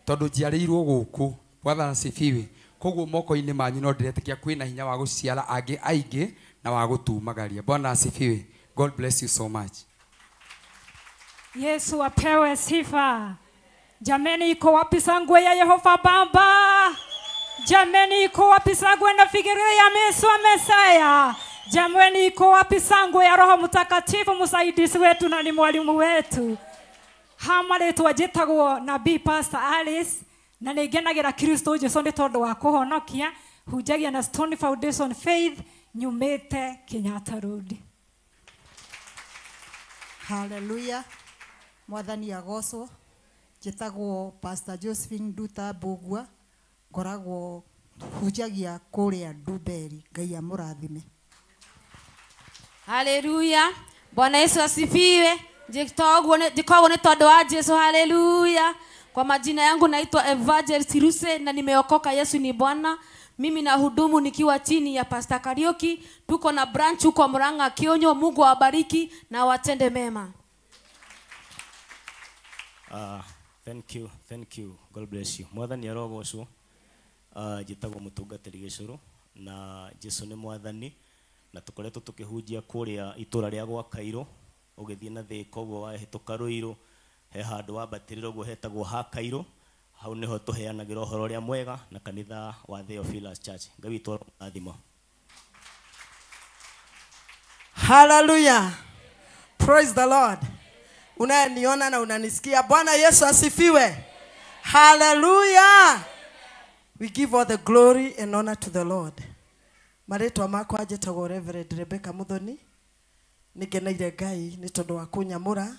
Tondu njiarĩirwo gũkũ. Bwana asifiwe. Koguo moko-inĩ manyu no ndĩretĩkia kwĩna hinya wa gũciara angĩ aingĩ na wa gũtumagaria. Bwana asifiwe. God bless you so much. Yesu apewe sifa. Jameni, iko wapi sangwe ya Yehova Baba? Jameni, iko wapi sangwe na fikiria ya Yesu Mesaya? Jameni, iko wapi sangwe ya Roho Mtakatifu msaidizi wetu na ni mwalimu wetu? Hama letu njĩtagwo Nabii Pastor Alice na nĩngenagĩra Kristo Jesu nĩ tondũ wa kũhonokia. Hunjagia na Stone Foundation Faith, nyumĩte Kenyatta Road. Hallelujah. Mwathani agocwo. Njĩtagwo Pastor Josephine Nduta Mbugua, ngoragwo hunjagia kũrĩa Ndumberi. Ngai amũrathime. Haleluya. Bwana Yesu asifiwe. Njĩtagwo nĩ tondũ wa Jesu. Haleluya. Kwa majina yangu naitwa Evangelist Ruse na nimeokoka. Yesu ni Bwana. Mimi na hudumu nikiwa chini ya Pastor Kariuki. Tuko na branch huko Murang'a Kionyo. Mungu awabariki na watende mema. Thank you, thank you. God bless you. Mwathani arogocwo. Njĩtagwo mũtungatĩri Gĩcũrũ na Jesu nĩ mwathani, na tũkoretwo tũkĩhunjia kũrĩa itũra rĩa gwa Kairũ, ũgĩthiĩ na Thĩka ũguo wahĩtũka Rũirũ, he handũ wambatĩrĩra ũguo hetagwo ha Kairũ. Hau nĩho tũheanagĩra ũhoro ũrĩa mwega na kanitha wa Theophilus Church. Ngai witũ arorathima. Hallelujah. Praise the Lord. Unayeniona na unanisikia, Bwana Yesu asifiwe. Hallelujah. We give all the glory and honor to the Lord. Marĩtwa makwa njĩtagwo Reverend Rebecca Muthoni. Nĩngeneire Ngai nĩ tondũ wa kũnyamũra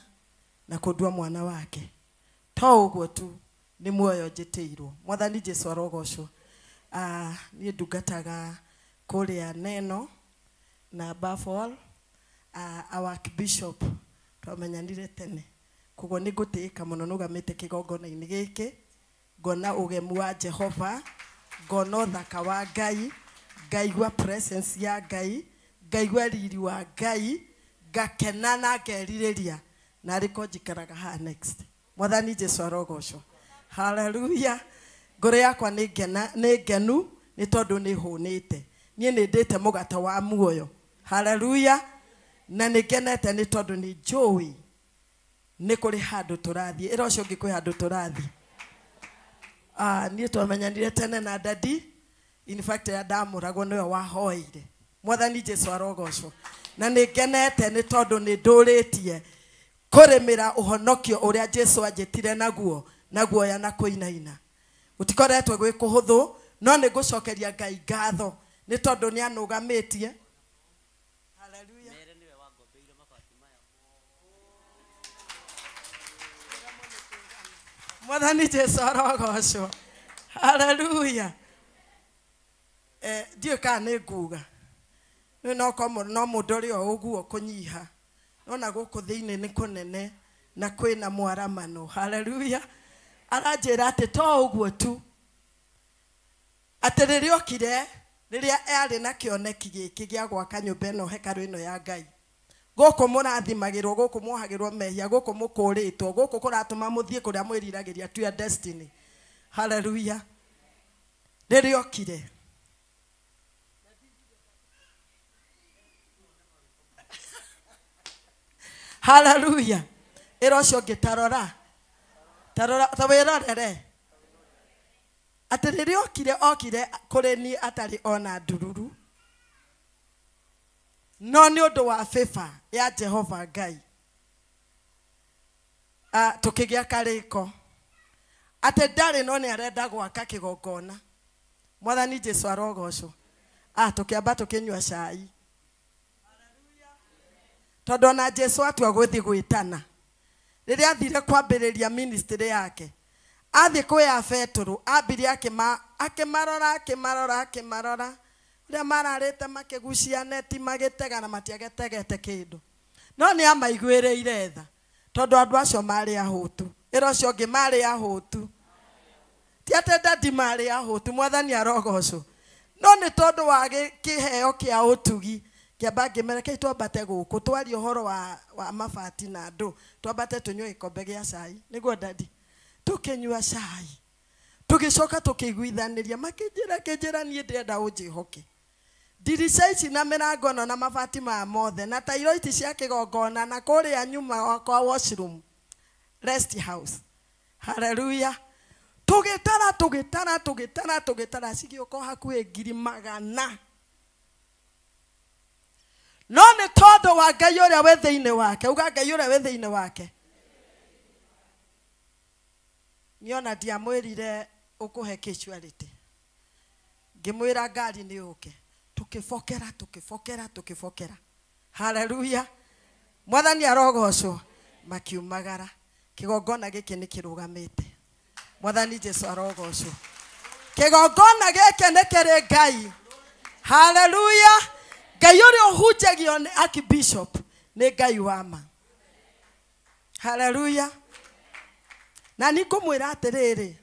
na kũndua mwana wake. To ũguo tu, nĩ muoyo njĩtĩirwo. Mwathani Jesu arogocwo. Niĩ ndungataga kũrĩa Neno na above all, our Bishop twamenyanire tene. Koguo nĩ ngũtĩĩka mũno nũgamĩte kĩgongona-inĩ gĩkĩ, ngona ũgemu wa Jehova, ngona ũthaka wa Ngai, ngaigua presence ya Ngai, ngaigua riri wa Ngai, ngakena na ngerirĩria na arĩko njikaraga haha next. Mwathani Jesu arogocwo. Hallelujah. Ngoro yakwa nĩ ngenu nĩ tondũ nĩ hũnĩte. Niĩ nĩ ndĩte mũgate wa muoyo. Hallelujah. Na nĩ ngenete nĩ tondũ nĩ njũĩ nĩ kũrĩ handũ tũrathiĩ. Ĩra ũcio ũngĩ kwĩ handũ tũrathiĩ. Niĩ twamenyanire tene na dadi. In fact, ya ndamũragwo nĩwe wahoeire. Mwathani Jesu arogocwo. Na nĩ ngenete nĩ tondũ nĩ ndũrĩtie kũrĩmĩra ũhonokio ũrĩa Jesu anjĩtire naguo, na guoya na kũinaina. Gũtikoretwo gwĩ kũhũthũ, no nĩ ngũcokeria Ngai ngatho nĩ tondũ nĩ anũgamĩtie. Hallelujah. Mwathani Jesu arogocwo. Hallelujah. Ndiũĩ kana nĩ nguga. Nĩ no korwo no mũndũ ũrĩ o ũguo kũnyiha. Nona gũkũ thĩinĩ nĩ kũnene na kwĩna mwaramano. Hallelujah. Aranjĩra atĩ to ũguo tu, atĩ rĩrĩa okire, rĩrĩa arĩ na kĩoneki gĩkĩ gĩa gwaka nyũmba ĩno, hekarũ ĩno ya Ngai, gũkũ mũrathimagĩrwo, gũkũ muohagĩrwo mehia, gũkũ mũkũrĩtwo, gũkũ kũratũma mũthiĩ kũrĩa mwĩriragĩria to your destiny. Hallelujah. Rĩrĩa okire, hallelujah. Ĩra ũcio ũngĩ tarora, tarora, ta wĩrorere atĩ rĩrĩa okire, okire kũrĩ niĩ atarĩ ona ndururu, no nĩ ũndũ wa favor ya Jehova Ngai, tũkĩgĩa karĩko atĩ ndarĩ no nĩ arenda gwaka kĩgongona. Mwathani Jesu arogocwo. Tũkĩamba tũkĩnyua cai, tondũ ona Jesu atua gũthiĩ gwĩtana, rĩrĩa athire kwambĩrĩria ministry yake, athiĩ kwĩ Petero, ambire akĩmarora, akĩmarora, akĩmarora ũrĩa mararĩte makĩgucia neti magĩtega na matiagetegete kĩndũ, no nĩ amaiguĩrĩire tha tondũ andũ acio marĩ ahũtu. Ĩra ũcio ũngĩ marĩ ahũtu. Ti atĩ ndadi marĩ ahũtu, Mwathani arogocwo, no nĩ tondũ wa kĩheo kĩa ũtugi. Kĩamba ngĩmera kei twambate gũkũ twarie ũhoro wa mabati na andũ, twambate tũnyue gĩkombe gĩa cai. Nĩguo dadi, tũkĩnyua cai. Tũgĩcoka tũkĩiguithanĩria makĩnjĩra kĩnjĩra niĩ ndĩrenda ũnjĩhoke. Ndirica ici na mĩrango ĩno na mabati maya mothe na tairo ici cia kĩgongona na kũrĩa nyuma kwa washroom rest house. Hallelujah. Tũgĩtara tũgĩtara tũgĩtara tũgĩtara cigĩũka hakuhĩ 100,000. No nĩ tondũ wa Ngai ũrĩa wĩ thĩinĩ wake, uga Ngai ũrĩa wĩ thĩinĩ wake. Niĩ ona ndiamwĩrire ũkũhe casualty. Ngĩmwĩra ngari nĩ yũke. Tũkĩbokera tũkĩbokera tũkĩbokera. Hallelujah. Mwathani arogocwo. Makiumagara. Kĩgongona gĩkĩ nĩ kĩrũgamĩte. Mwathani Jesu arogocwo. Kĩgongona gĩkĩ nĩ kĩrĩ Ngai. Hallelujah. Ngai ũrĩa ũhunjagio nĩ Archbishop nĩ Ngai wa ma. Hallelujah. Na nĩ ngũmwĩra atĩrĩrĩ,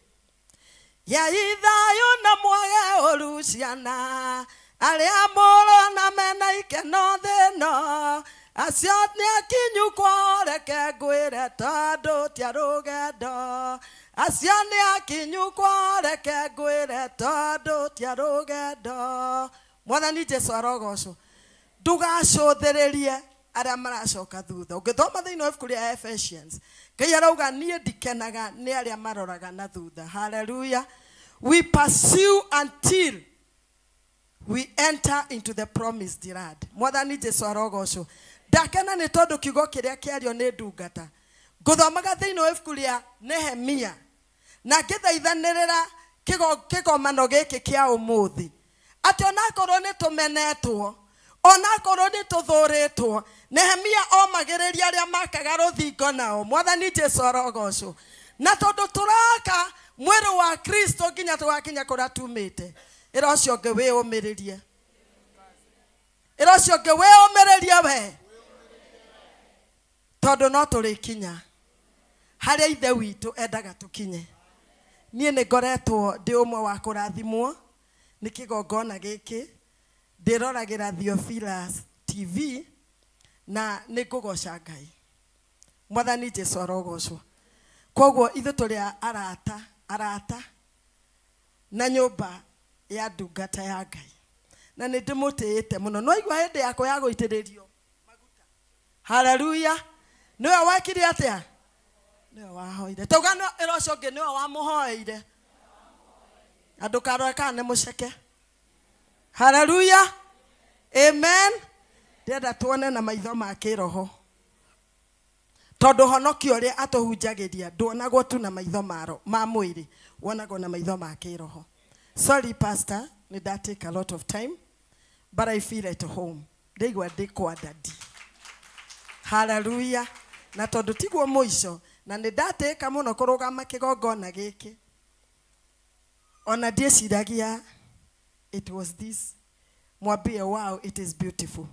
ya ithayũ na mwage ũru ciana arĩa mũrona mena ikeno thĩno acio nĩ akinyu kwao reke ngwĩre tondũ ti a rũgendo acio nĩ akinyu kwao reke ngwĩre tondũ ti a rũgendo. Mwathani Jesu arogocwo. Ndũgacũthĩrĩrie arĩa maracoka thutha. Ũngĩthoma thĩinĩ wa ibuku rĩa Ephesians, Ngai arauga niĩ ndikenaga nĩ arĩa maroraga na thutha. Hallelujah. We pursue until we enter into the promised land. Mwathani Jesu arogocwo. Ndakena nĩ tondũ kiugo kĩrĩa kĩario nĩ ndungata. Ngũthomaga thĩinĩ wa ibuku rĩa Nehemia na ngĩthaithanĩrĩra kĩgomano gĩkĩ kĩa ũmũthĩ atĩ onakorwo nĩ tũmenetwo, onakorwo nĩ tũthũrĩtwo, Nehemia omagĩrĩria arĩa makaga rũthingo nao. Mwathani Jesu arogocwo. Na tondũ tũraka mwĩrĩ wa Kristo nginya tũgakinya kũrĩa tumĩte, ĩra ũcio ũngĩ wĩyũmĩrĩrie. Ĩra ũcio ũngĩ wĩyũmĩrĩrie we, tondũ no tũrĩkinya harĩa Ithe witũ endaga tũkinye. Niĩ nĩ ngoretwo ndĩ ũmwe wa kũrathimwo nĩ kĩgongona gĩkĩ. Ndĩroragĩra Theophilus TV na nĩ ngũgoca Ngai. Mwathani Jesu arogocwo. Koguo ithuĩ tũrĩ arata, arata na nyũmba ya ndungata ya Ngai. Na nĩ ndĩmũtĩĩte mũno. No igua hĩndĩ yakwa ya gũitĩrĩrio maguta. Hallelujah. Nĩwe wekire atĩa? Nĩwe wahoire. Tauga ĩra ũcio ũngĩ nĩwe wamũhoeire. Na ndũkarore kana nĩ mũceke. Hallelujah. Amen. Ndĩrenda tuone na maitho ma kĩroho. Tondũ honokio ũrĩa atũhunjagĩria nduonagwo tu na maitho ma mwĩrĩ, wonagwo na maitho ma kĩroho. Sorry pastor, nĩ nda take a lot of time, but I feel at home. Ndĩigua ndĩ kwa daddy. Hallelujah. Na tondũ tiguo mũico, na nĩ ndatĩka mũno kũrũgama kĩgongona gĩkĩ. Ona ndieciragia it was this. Mwambie wow, it is beautiful.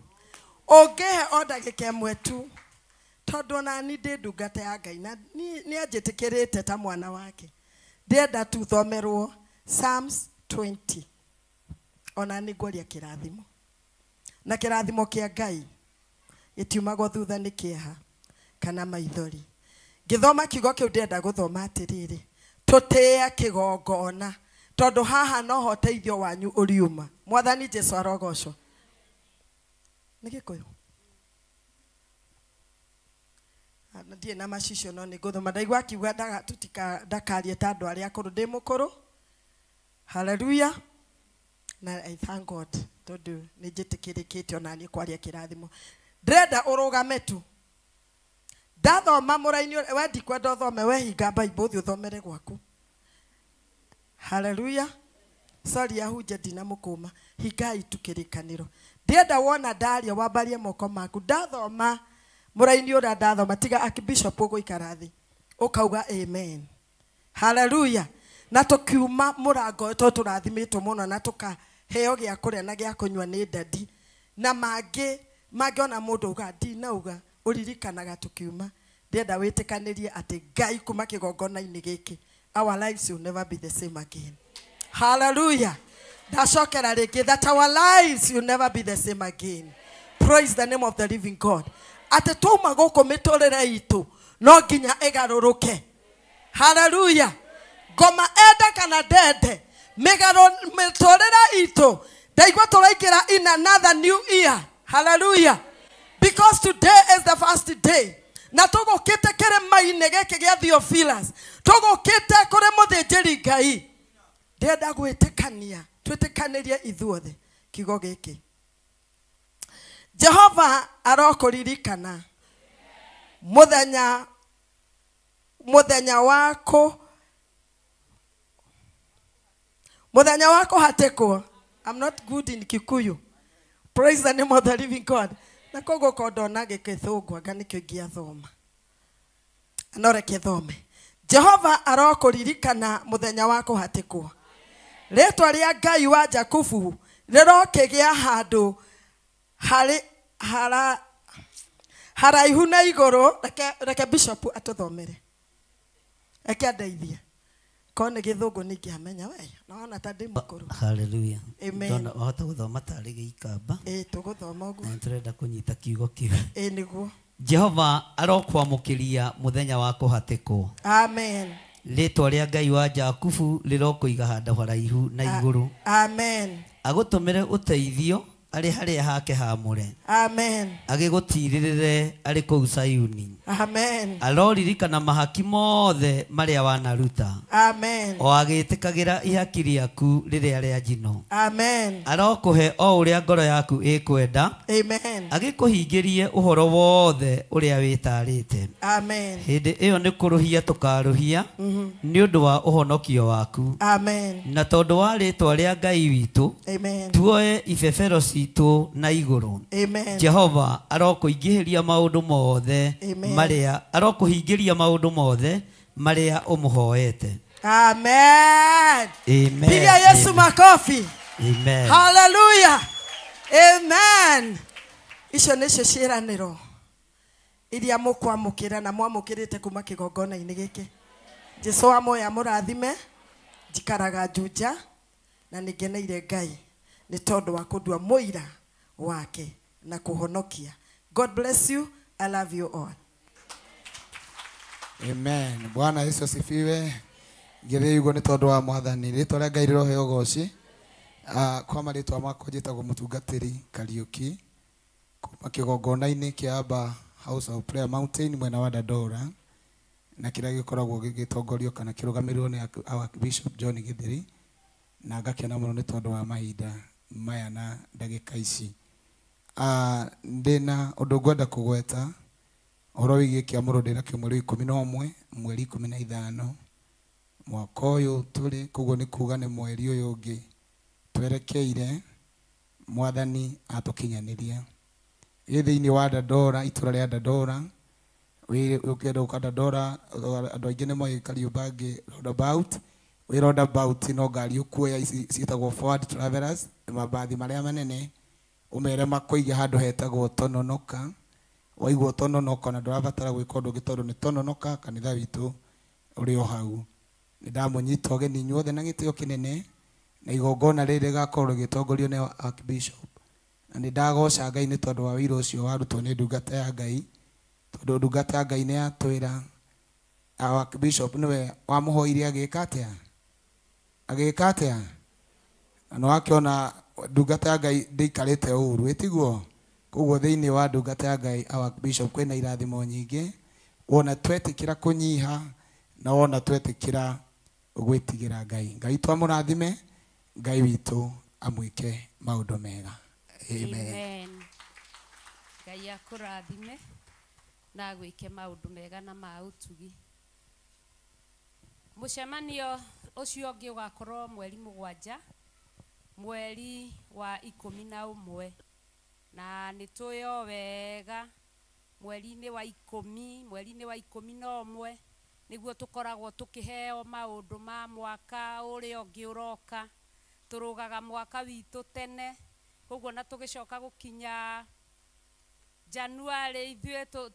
Ũngĩhe o ndagĩka ĩmwe tu, tondũ ona niĩ ndĩ ndungata ya Ngai na nĩ anjĩtĩkĩrĩte ta mwana wake. Ndĩrenda tu thomerwo Psalms 20. Ona nĩ ngwaria kĩrathimo. Na kĩrathimo kĩa Ngai gĩtiumagwo thutha nĩ kĩeha kana maithori. Ngĩthoma kiugo kĩu ndĩrenda gũthoma atĩrĩrĩ, tũtĩe kĩgongona tondũ haha noho ũteithio wanyu ũriuma. Mwathani Jesu arogocwo. Nĩ Gĩkũyũ? Ndirĩ na macicio no nĩ ngũthoma. Ndaigua akiuga ndakarie ta andũ arĩa akũrũ. Ndĩ mũkũrũ. Hallelujah. Na I thank God tondũ nĩ njĩtĩkĩrĩkĩte ona niĩ kwaria kĩrathimo. Ndĩrenda ũrũgame tu. Ndathoma mũraini ũrĩa, we ndikwenda ũthome, we hinga Bible ũthiĩ ũthomere gwaku. Hallelujah. Sorry ahunjia ndinamũkũma. Hingai tu kĩrĩkanĩro. Ndĩrenda wona ndaria wambarie moko maku. Ndathoma mũraini ũrĩa ndathoma, tiga Archbishop ũgũikara thĩ ũkauga amen. Hallelujah. Na tũkiuma mũrango ũyũ tondũ tũrathimĩtwo mũno na tũkaheo gĩa kũrĩa na gĩa kũnyua nĩ dadi na mangĩ mangĩona mũndũ uga ndinauga ũririkanaga tũkiuma. Ndĩrenda wĩtĩkanĩrie atĩ Ngai kuma kĩgongona-inĩ gĩkĩ, our lives will never be the same again. Hallelujah. Ndacokera rĩngĩ, that our lives will never be the same again. Praise the name of the living God. Atĩ twauma gũkũ mĩtũrĩre itũ no nginya ĩgarũrũke. Hallelujah. Ngoma enda kana ndende mĩgarũ mĩtũrĩre itũ ndaigua tũraingĩra in another new year. Hallelujah. Because today is the first day. Na tũgũkĩte kĩrĩma-inĩ gĩkĩ gĩa Theophilus, tũgũkĩte kũrĩ mũthĩnjĩri Ngai. Ndĩrenda gwĩtĩkania, twĩtĩkanĩrie ithuothe kiugo gĩkĩ. Jehova arokũririkana mũthenya wa kũhatĩkwo. I'm not good in Kikuyu. Praise the name of the living God. Na koguo ko ndona gĩkĩthũngũ anga nĩkĩo ingĩathoma. No reke thome. Jehova arokũririkana mũthenya wa kũhatĩkwo. Rĩtwa rĩa Ngai wa Jakubu rĩrokĩgĩa handũ harĩ haraihu na igũrũ. Reke bishop atũthomere. Reke andeithie. Korwo nĩ gĩthũngũ nĩingĩamenya we. Naona ta ndĩ mũkũrũ. Hallelujah. Amen. Ndona wahota gũthoma tarĩ gĩikamba. Ĩĩ tũgũthoma ũguo. Na nĩtũrenda kũnyita kiugo kĩu. Ĩĩ nĩguo. Jehova arokwamũkĩria mũthenya wa kũhatĩkwo. Amen. Rĩtwa rĩa Ngai wa Jakubu rĩrokũiga handũ haraihu na igũrũ. Amen. Agũtũmĩre ũteithio arĩ harĩa hake haamũre. Amen. Agĩgũtirĩrĩre arĩ kũu Sayuni. Amen. Aroririkana mahaki mothe marĩa wanaruta. Amen. O agĩtĩkagĩra ihaki rĩaku rĩrĩa rĩa njino. Amen. Arokũhe o ũrĩa ngoro yaku ĩkwenda. Amen. Agĩkũhingĩrie ũhoro wothe ũrĩa wĩtarĩte. Amen. Hĩndĩ ĩyo nĩ kũrũhia tũkarũhia nĩ ũndũ wa ũhonokio waku. Amen. Na tondũ wa rĩtwa rĩa Ngai witũ. Amen. Tuoe ibebero citũ na igũrũ. Amen. Jehova arokũingĩhĩria maũndũ mothe marĩa arokũhingĩria maũndũ mothe marĩa ũmũhoete. Amen. Amen. Piga Yesu Amen. Makofi. Amen. Hallelujah. Amen. Icio nĩcio ciĩranĩro iria mũkwamũkĩra na mwamũkĩrĩte kuma kĩgongona-inĩ gĩkĩ. Jesu wa moya mũrathime. Njikaraga Juja na nĩngeneire Ngai nĩ tondũ wa kũndua mũira wake na kũhonokia. God bless you. I love you all. Amen. Bwana Yesu asifiwe. Ngĩrĩ igwo nĩ tondũ wa Mwathani. Rĩtwa rĩa Ngai rĩroheo ũgoci. Kwa marĩtwa makwa njĩtagwo Mũtungatĩri Kariũki kuma kĩgongona-inĩ kĩa Abba House of Prayer Mountain mwena wa Dandora, na kĩrĩa gĩkoragwo gĩgĩtongorio kana kĩrũgamĩrĩirwo nĩ Archbishop John Githeri, na ngakena mũno nĩ tondũ wa mahinda maya na ndagĩka ici. Ndĩna ũndũ ngwenda kũgweta ũhoro wĩgiĩ kĩamũro ndĩna kĩo mweri 11 mweri 15 mwaka ũyũ tũrĩ, koguo nĩ kuga nĩ mweri ũyũ ũngĩ twerekeire Mwathani atũkinyanĩria. Ĩ thĩinĩ wa Dandora, itũra rĩa Dandora, ũkĩenda gũka Dandora, andũ aingĩ nĩ moĩ Kariũmbangi roundabout. Wĩ roundabout no ngari ũkuoya ici ciĩtagwo Forward Travelers, mabathi marĩa manene, ũmere makũige handũ hetagwo Tononoka. Waigua Tononoka na ndũrabatara gwĩka ũndũ ũngĩ tondũ nĩ Tononoka, kanitha witũ ũrĩ o hau. Nĩ ndamũnyita ũgeni inyuothe na gĩtĩo kĩnene, na igongona rĩrĩ rĩgakorwo rĩgĩtongorio nĩ Archbishop. Na nĩ ndagoca Ngai nĩ tondũ wa wĩra ũcio warutwo nĩ ndungata ya Ngai, tondũ ndungata ya Ngai nĩ yatwĩra Archbishop nĩwe wamũhoire agĩka atĩa? Agĩka atĩa? Na nĩ wakĩona ndungata ya Ngai ndĩikarĩte ũru, ĩtiguo? Koguo thĩinĩ wa ndungata ya Ngai Archbishop kwĩna irathimo nyingĩ, wona twetĩkĩra kũnyiha na wona twetĩkĩra gwĩtigĩra Ngai. Ngai twamũrathime, Ngai witũ amwĩke maũndũ mega. Amen. Amen. Ngai akũrathime na agwĩke maũndũ mega na ma ũtugi. Mũcemanio ũcio ũngĩ ũgakorwo mweri 7 mweri wa 11, na nĩ tũĩ wega mweri-inĩ wa 10 mweri-inĩ wa 11 nĩguo tũkoragwo tũkĩheo maũndũ ma mwaka ũrĩa ũngĩ ũroka. Tũrũgaga mwaka witũ tene, koguo na tũgĩcoka gũkinya January ithuĩ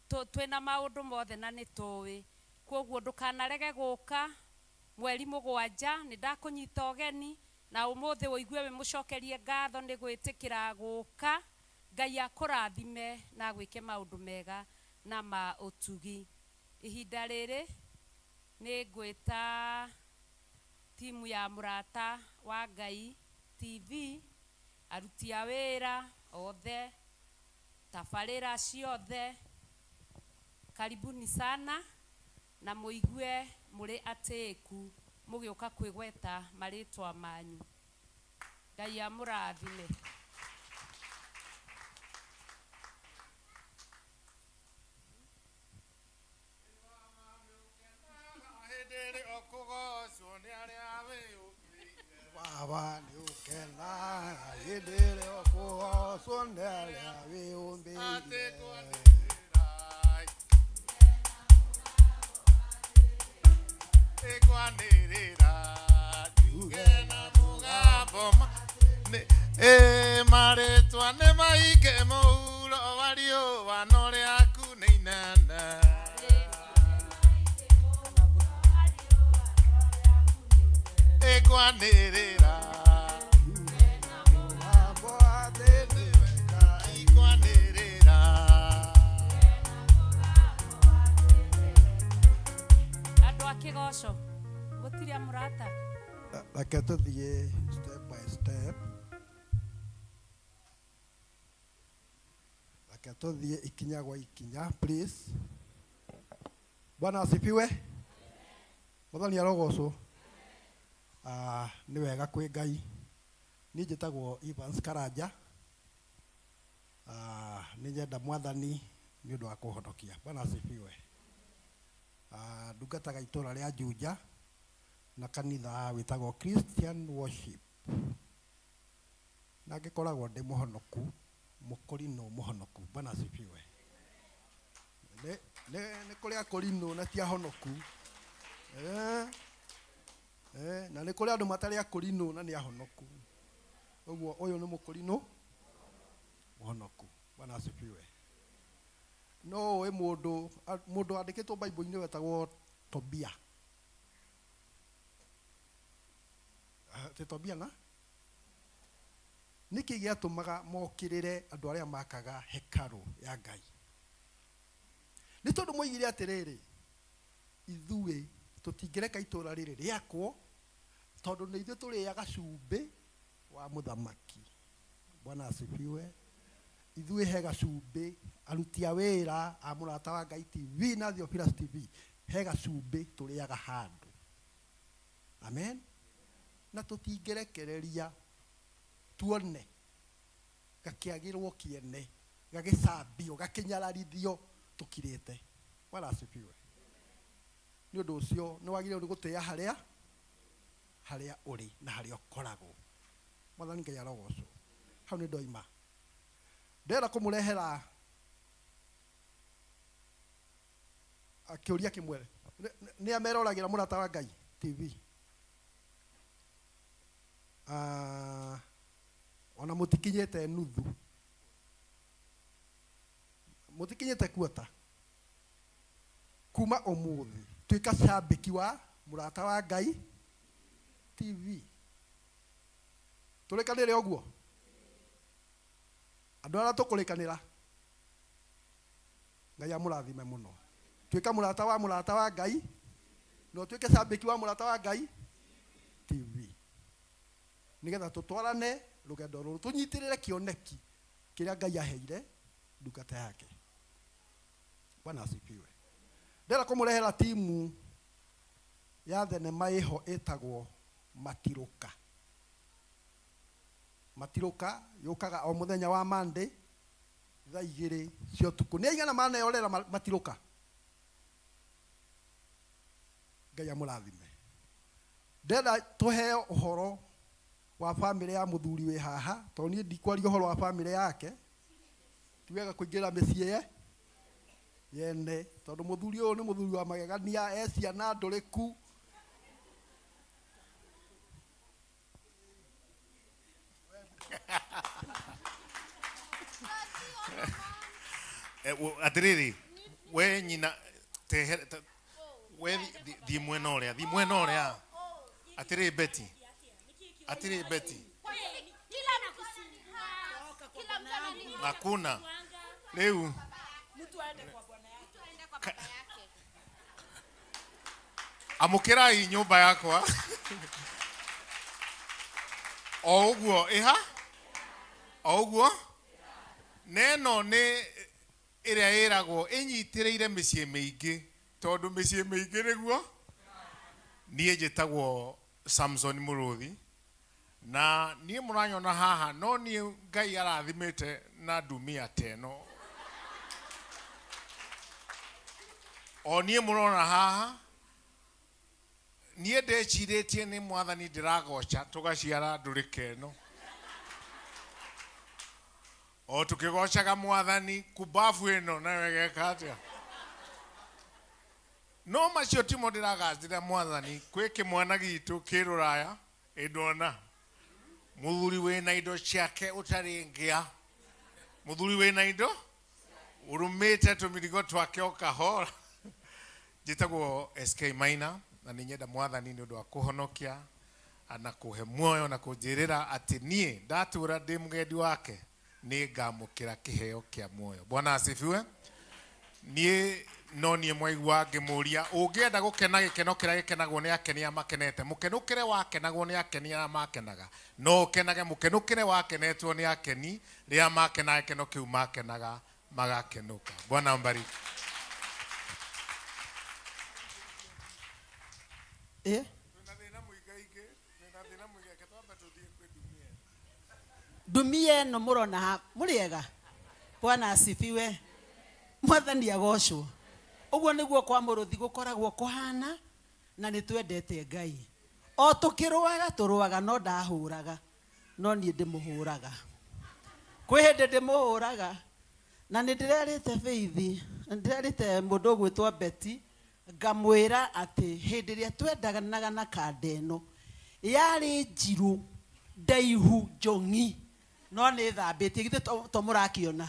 twĩna maũndũ mothe na nĩ tũĩ. Koguo ndũkanarege gũka mweri 7, nĩ ndakũnyita ũgeni na ũmũthĩ ũigue wĩ mũcokerie ngatho nĩ gwĩtĩkĩra gũka. Ngai akũrathime na agwĩke maũndũ mega na ma ũtugi. Ihinda rĩrĩ nĩ ngwĩta Timu ya Mũrata wa Ngai TV, aruti a wĩra othe, tabarĩra ciothe, karibuni sana na mũigue mũrĩ atĩĩku mũgĩũka kwĩgweta marĩtwa manyu. Ngai amũrathime. Baba nĩ ũkenaga hĩndĩ ĩrĩa ũkũgocwo nĩ arĩa wĩyũmbĩire. Ĩkwanĩrĩra njuge na mũgambo marĩtwa nĩ maingĩ mũhuro wa riũa no rĩaku nĩ inene. Ĩkwanĩrĩra ĩkwanĩrĩra. Andũ a kĩgoco gũtirĩ amũrata. Reke tũthiĩ step by step. Reke tũthiĩ ikinya gwa ikinya, please. Bwana asifiwe. Mwathani arogocwo. Nĩ wega kwĩ Ngai. Niĩ njĩtagwo Evans Karanja. Nĩ nyenda Mwathani nĩ ũndũ wa kũhonokia. Bwana asifiwe. Ndungataga itũra rĩa Juja na kanitha wĩtagwo Christian Worship. Na ngĩkoragwo ndĩ mũhonoku, mũkũrinũ mũhonoku. Bwana asifiwe. Nĩ kũrĩ akũrinũ na ti ahonoku. Na nĩ kũrĩ andũ matarĩ akũrinũ na nĩ ahonoku. Ũguo ũyũ nĩ mũkũrinũ mũhonoku. Bwana asifiwe. No ũĩ mũndũ wandĩkĩtwo Bible-inĩ wetagwo Tobia. Ti Tobia na? Nĩkĩ gĩatũmaga mokĩrĩre andũ arĩa makaga hekarũ ya Ngai? Nĩ tondũ moigire atĩrĩrĩ, ithuĩ tũtingĩreka itũra rĩrĩ rĩakwo tondũ nĩ ithuĩ tũrĩaga cumbĩ wa mũthamaki. Bwana asifiwe. Ithuĩ he gacumbĩ, aruti a wĩra a Mũrata wa Ngai TV na Theophilus TV, he gacumbĩ tũrĩaga handũ. Amen. Na tũtingĩrekereria tuone gakĩagĩrwo kĩene, gagĩcambio, gakĩnyararithio tũkirĩte. Bwana asifiwe. Nĩ ũndũ ũcio nĩ wagĩrĩirwo nĩ gũtĩĩa harĩa ũrĩ na harĩa ũkoragwo. Mwathani Ngai arogocwo. Hau nĩ ndoima. Ndĩrenda kũmũrehera kĩũria kĩmwe. Nĩ ameroragĩra Mũrata wa Ngai TV? Ona mũtikinyĩte nuthu, mũtikinyĩte kuota. Kuma ũmũthĩ tuĩka cambĩki wa Mũrata wa Ngai TV. Tũrĩkanĩre ũguo? Andũ arĩa tũkũrĩkanĩra, Ngai amũrathime mũno. Tuĩka mũrata wa Mũrata wa Ngai na ũtuĩke cambĩki wa Mũrata wa Ngai TV, nĩgetha tũtwarane rũgendo rũrũ, tũnyitĩrĩre kĩoneki kĩrĩa Ngai aheire ndungata yake. Bwana asifiwe. Ndĩrenda kũmũrehera timu ya thenema ĩho ĩtagwo Matirũka. Matirũka yũkaga o mũthenya wa Monday thaa 2 cia ũtukũ. Nĩ aigana maneyorera Matirũka? Ngai amũrathime. Ndĩrenda tũheo ũhoro wa bamĩrĩ ya mũthuri wĩ haha, tondũ niĩ ndikwaria ũhoro wa bamĩrĩ yake, ti wega kũingĩra mĩciĩ yene, tondũ mũthuri ũyũ nĩ mũthuri wa magegania, e ciana ndũrĩku. Atĩrĩrĩ, we nyina we thiĩ mwena ũrĩa, thiĩ mwena ũrĩa. Atĩrĩrĩ Betty, atĩrĩrĩ Betty. Hakuna. Rĩu amũkĩrai nyũmba yakwa. O ũguo ĩha o ũguo neno nĩ ĩrĩa ĩragwo ĩnyitĩrĩire mĩciĩ mĩingĩ tondũ mĩciĩ mĩingĩ nĩguo niĩ njĩtagwo Samson Mũrũthi na niĩ mũranyona haha no niĩ Ngai arathimĩte na ndumia teno o niĩ mũrona haha niĩ ndecirĩtie nĩ mwathani ndĩragoca tũgaciara ndũrĩka ĩno o tukigocaga mwathani kubafu ĩno nayo ĩgeka atĩa no macio timo ndĩragathĩra mwathani kwĩ kĩmwana gitũ kĩ rũraya ĩndona mũthuri wĩna indo ciake ũtarĩ ngĩa mũthuri wĩna indo ũrũmĩte tũmĩrigo twake o kahora njĩtagwo SK Maina na nĩ nyenda mwathani nĩ ũndũ wa kũhonokia na kũhe muoyo na kũnjĩrĩra atĩ niĩ ndatũra ndĩ mũgendi wake nĩ ngamũkĩra kĩheo kĩa muoyo. Bwana asifiwe. Niĩ no niĩ mwaigua ngĩmũria ũngĩenda gũkena gĩkeno kĩrĩa gĩkenagwo nĩ akeni arĩa makenete mũkenũkĩre wakenagwo nĩ akeni arĩa makenaga no ũkenage mũkenũkĩre wakenetwo nĩ akeni rĩrĩa makenaga gĩkeno kĩu makenaga magakenũka. Bwana ambariki. Ndumia ĩno mũrona ha mũrĩega. Bwana asifiwe. Mwathani agocwo. Ũguo nĩguo kwa Mũrũthi gũkoragwo kũhana na nĩ twendete Ngai. O tũkĩrũaga tũrũaga no ndahũraga no niĩ ndĩmũhũraga. Kwĩ hĩndĩ ndĩmũhũraga na nĩ ndĩrerĩte Faith, ndĩrerĩte mũndũ ũgwĩtwo Betty ngamwĩra atĩ hĩndĩ ĩrĩa twendanaga na kanda ĩno yarĩ njirũ ndaihu njong'i no nĩ thambĩtie githĩ to mũrakiona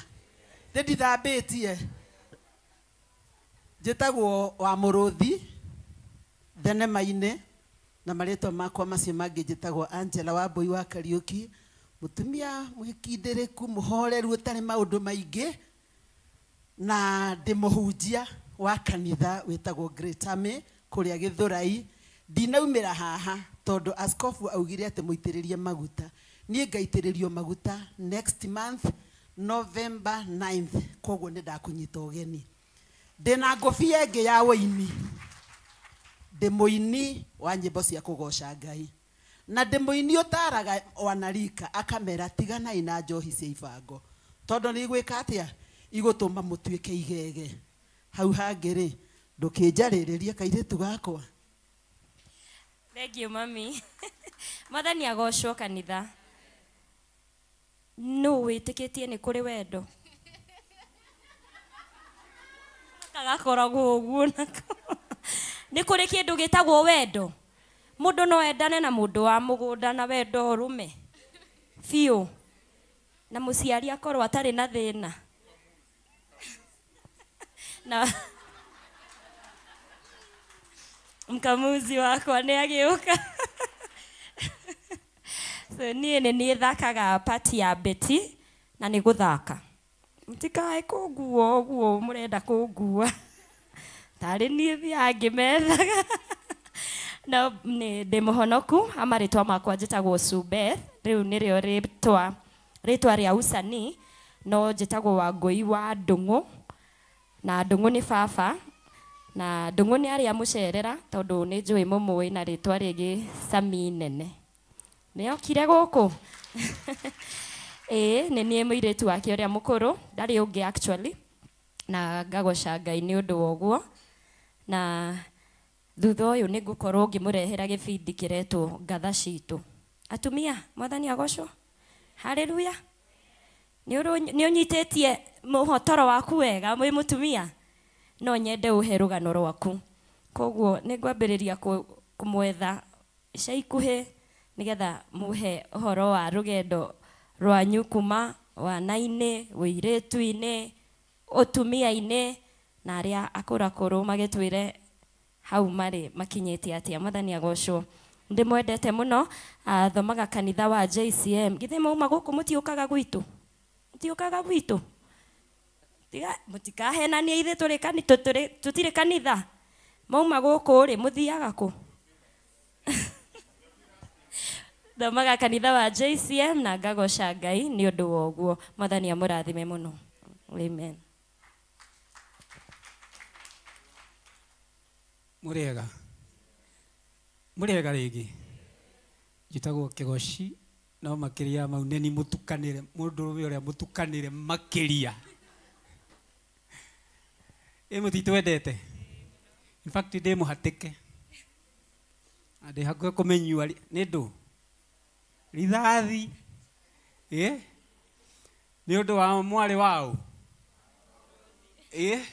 thĩ ndithambĩtie. Njĩtagwo wa Mũrũthi thenema-inĩ na marĩtwa makwa macio mangĩ njĩtagwo Angela Wambui wa Kariũki, mũtumia mwĩkindĩrĩku mũhoreru ũtarĩ maũndũ maingĩ na ndĩ mũhunjia wa kanitha wĩtagwo Great Army kũrĩa Gĩthũrai. Ndinaumĩra haha tondũ askofu augire atĩ mũitĩrĩrie maguta niĩ ngaitĩrĩrio maguta next month November 9th koguo nĩ ndakũnyita ũgeni. Ndĩna ngũbia ĩngĩ ya ũini, ndĩ mũini wa nyĩmbo cia kũgoca Ngai na ndĩ mũini ũtaraga wanarika akamera tiganai na njohi cia ibango tondũ nĩ igwĩka atĩa igũtũma mũtuĩke igege. Hau hangĩ rĩ ndũkĩnjarĩrĩrie kairĩtu gakwa. Thank you mami. Mwathani agocwo kanitha. No wĩtĩkĩtie nĩ kũrĩ wendo kagakoragwo ũguo nako nĩ kũrĩ kĩndũ gĩtagwo wendo. Mũndũ no endane na mũndũ wa mũgũnda na wendo ũrũme biũ na mũciari akorwo atarĩ na thĩna na mkamuzi wakwa nĩ agĩũka. So niĩ nĩ niĩ thakaga pati ya Betty na nĩ gũthaka. Mũtikae kũngua ũguo mũrenda kũngua tarĩ niĩ thiaga ngĩmethaga. No nĩ ndĩ mũhonoku ama rĩtwa makwa njĩtagwo Subeth rĩu nĩrĩo rĩtwa rĩa usanii no njĩtagwo Wangũi wa Ndũng'ũ na Ndũng'ũ nĩ baba na Ndũng'ũ nĩ arĩa mũcerera tondũ nĩ njũĩ mũmũĩ na rĩtwa rĩngĩ Sami Nene. Nĩ okire gũkũ. Ĩĩ nĩ niĩ mũirĩtu wake ũrĩa mũkũrũ ndarĩ ũngĩ actually na ngagoca Ngai nĩ ũndũ wa ũguo na thutha ũyũ nĩ ngũkorwo ngĩmũrehera gĩbindi kĩretwo Ngatha Citũ. Atumia mwathani agocwo. Haleluya. Nĩ ũnyitĩtie mũhotoro waku wega mwĩ mũtumia no nyende ũhe rũgano rwaku koguo nĩ ngwambĩrĩria kũmwetha ica ikuhĩ nĩgetha mũhe ũhoro wa rũgendo rwanyu kuma wana-inĩ ũirĩtu-inĩ ũtumia-inĩ na arĩa akũrakũrũ magĩtwĩre hau marĩ makinyĩte atĩa. Mwathani agocwo. Ndĩmwendete mũno. Athomaga kanitha wa JCM. Githĩ mauma gũkũ mũtiũkaga gwitũ? Mũtiũkaga gwitũ? Mũtikahenanie ithuĩ tũtirĩ kanitha. Mauma gũkũ rĩ mũthiaga kũ? Thomaga kanitha wa JCM na ngagoca Ngai nĩ ũndũ wa ũguo. Mwathani amũrathime mũno. Amen. Mũrĩega. Mũrĩega rĩngĩ. Njĩtagwo Kĩgoci no makĩria mau nĩ ni mũtukanĩre mũndũrũme ũrĩa mũtukanĩre makĩria. Ĩ mũtitwendete. In fact ndĩ mũhatĩke. Na ndĩ hakuhĩ kũmĩnyua nĩ ndũ rithathi. Ĩ nĩ ũndũ wa mwarĩ wao. Ĩ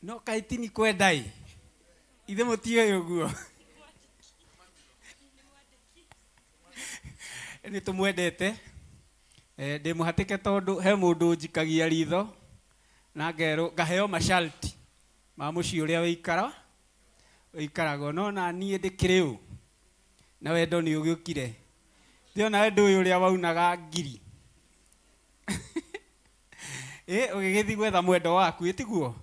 no kaĩ ti ni kwenda ĩ ithe mũtiũĩ ũguo. Nĩ tũmwendete. Ndĩ mũhatĩke tondũ he mũndũ njikagia ritho na ngerwo ngaheo masharti ma mũciĩ ũrĩa wĩikaragwo no na niĩ ndĩkĩrĩ ũ na wendo nĩ ũgĩũkire. Ndĩona wendo ũyũ ũrĩa waunaga ngiri. Ũgĩgĩthiĩ gwetha mwendo waku ĩtiguo.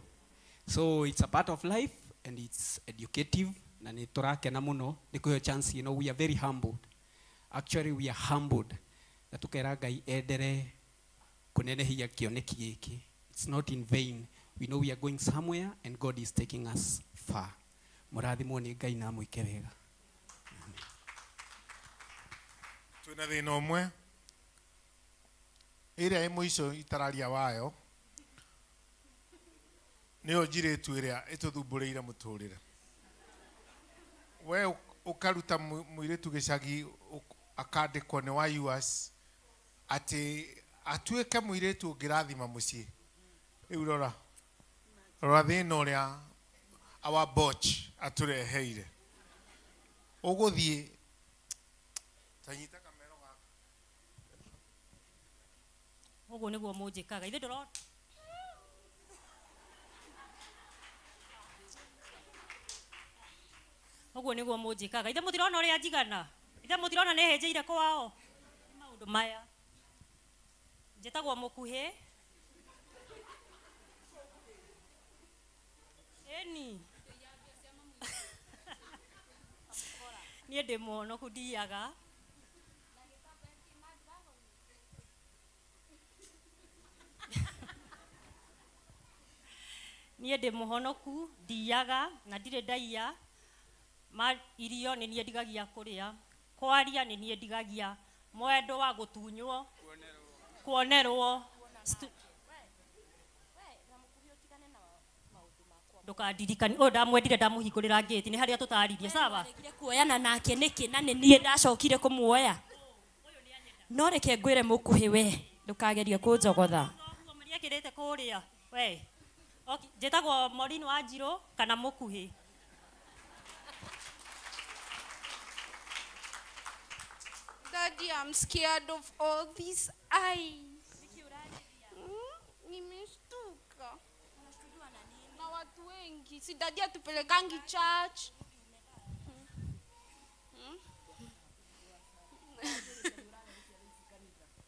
So it's a part of life and it's educative na nĩ tũrakena mũno nĩ kũheo chance. You know, we are very humbled. Actually we are humbled na tukera Ngai endere kũnenehia kĩoneki gĩkĩ. It's not in vain. We know we are going somewhere and God is taking us far. Mũrathimwo nĩ Ngai na mwĩke wega. Twĩna thĩna ũmwe ĩrĩa ĩ mũico itararia wayo nĩyo njirĩtu ĩrĩa ĩtũthumbũrĩire mũtũrĩre. We ũkaruta mũirĩtu gĩcagi akandĩkwo nĩ wa US atĩ atuĩke mũirĩtu ũngĩrathima mũciĩ. Rĩu rora rora thĩna ũrĩa our botch atũreheire. Ũgũthiĩ tanyita kamero gaka. Ũguo nĩguo mũnjĩkaga. Ithe ndũrona ũguo nĩguo mũnjĩkaga. Ithe mũtirona ũrĩa njigana. Ithe mũtirona nĩ hĩnjĩire kwao. Maũndũ maya. Njĩtagwo Mũkuhĩ. Ĩni. Niĩ ndĩ mũhonoku ndiaga. Niĩ ndĩ mũhonoku ndiaga na ndirĩ ndaiya. Ma irio nĩ niĩ ndigagia kũrĩa, kwaria nĩ niĩ ndigagia, mwendo wa gũtunywo, kuonerwo. Ndũkandirikanie ũyũ ndamwendire ndamũhingũrĩra ngĩti nĩ harĩa tũtaririe sawa. Kuoyana nake nĩkĩ na nĩ niĩ ndacokire kũmuoya. No reke ngwĩre Mũkuhĩ we ndũkagerie kũnjogotha. Mĩekĩrĩte kũrĩa we. Okay, njĩtagwo Maureen Wanjirũ kana Mũkuhĩ. Daddy, I'm scared of all these eyes. Nimeshtuka. Na watu wengi. Si daddy atupelekangi church.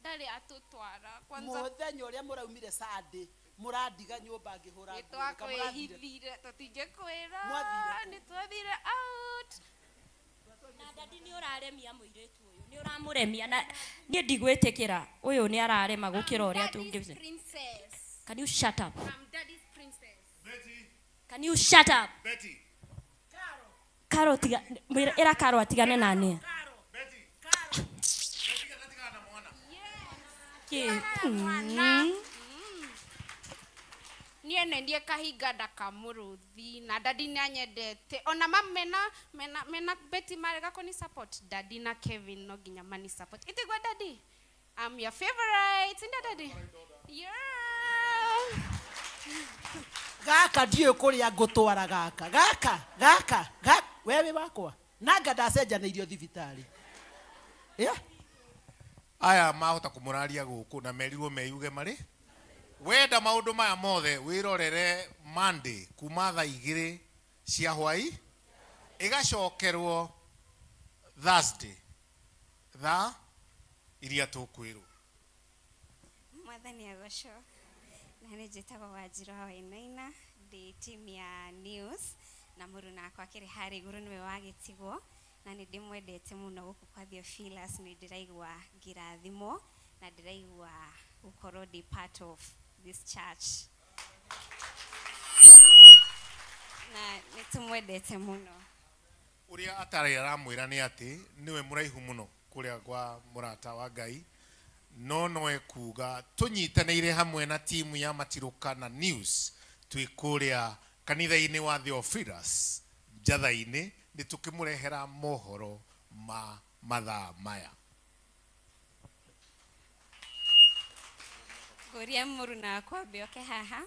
Daddy atutwara. Kwanza muthenya uria muraumire Sunday muradiga nyumba ngihura nguo. Nitwakwihithire tutingikwira. Nitwathire out. Na daddy ni uraremia muiritu uyu ni uramuremia na nie ndigwitikira uyu ni ararema gukira uria tungi. Princess. Can you shut up? I'm daddy's princess. Betty. Can you shut up? Betty. Karo tiga era Karo atigane na ni. Betty. Karo. Betty katigana na mwana. Ki. Niĩ nendie kahinga ndakamuruthi na daddy nĩ anyendete ona mam mena Betty marega kuni support daddy na Kevin no nginya mani support itigwa daddy I'm your favorite nda daddy yeah gaka ndiũ kũrĩa ngũtwara gaka gaka gaka gaka wewe wakwa nanga ndacenjanĩirio thibitarĩ. Yeah. Aya mahota kũmũraria gũkũ na merirwo meyuge marĩ wenda maundu maya mothe wirorere Monday kuma thaa 2 cia hwai igacokerwo Thursday thaa iria tukwirwo. Mwathani agocwo. Na nĩ njĩtagwo Wanjirũ wa Wainaina ndĩ team ya news na mũruna akwa akĩrĩ harĩa igũrũ nĩwe wagĩtigwo Na nĩ ndĩmwendete mũno gũkũ kwa Theophilus, nĩ ndĩraigua ngĩrathimwo na ndĩraigua gũkorwo ndĩ part of this church. Na nĩ tũmwendete mũno. Ũrĩa atarĩ aramwĩra nĩ atĩ nĩwe mũraihu mũno kũrĩa kwa mũrata wa Ngai, no no ekuga tũnyitanĩire hamwe na timu ya Matirũka na News twĩ kũrĩa kanitha-inĩ wa Theophilus Njatha-inĩ, nĩ tũkĩmũrehera mohoro ma mathaa maya. Ngũria mũruna wakwa ambe oke haha.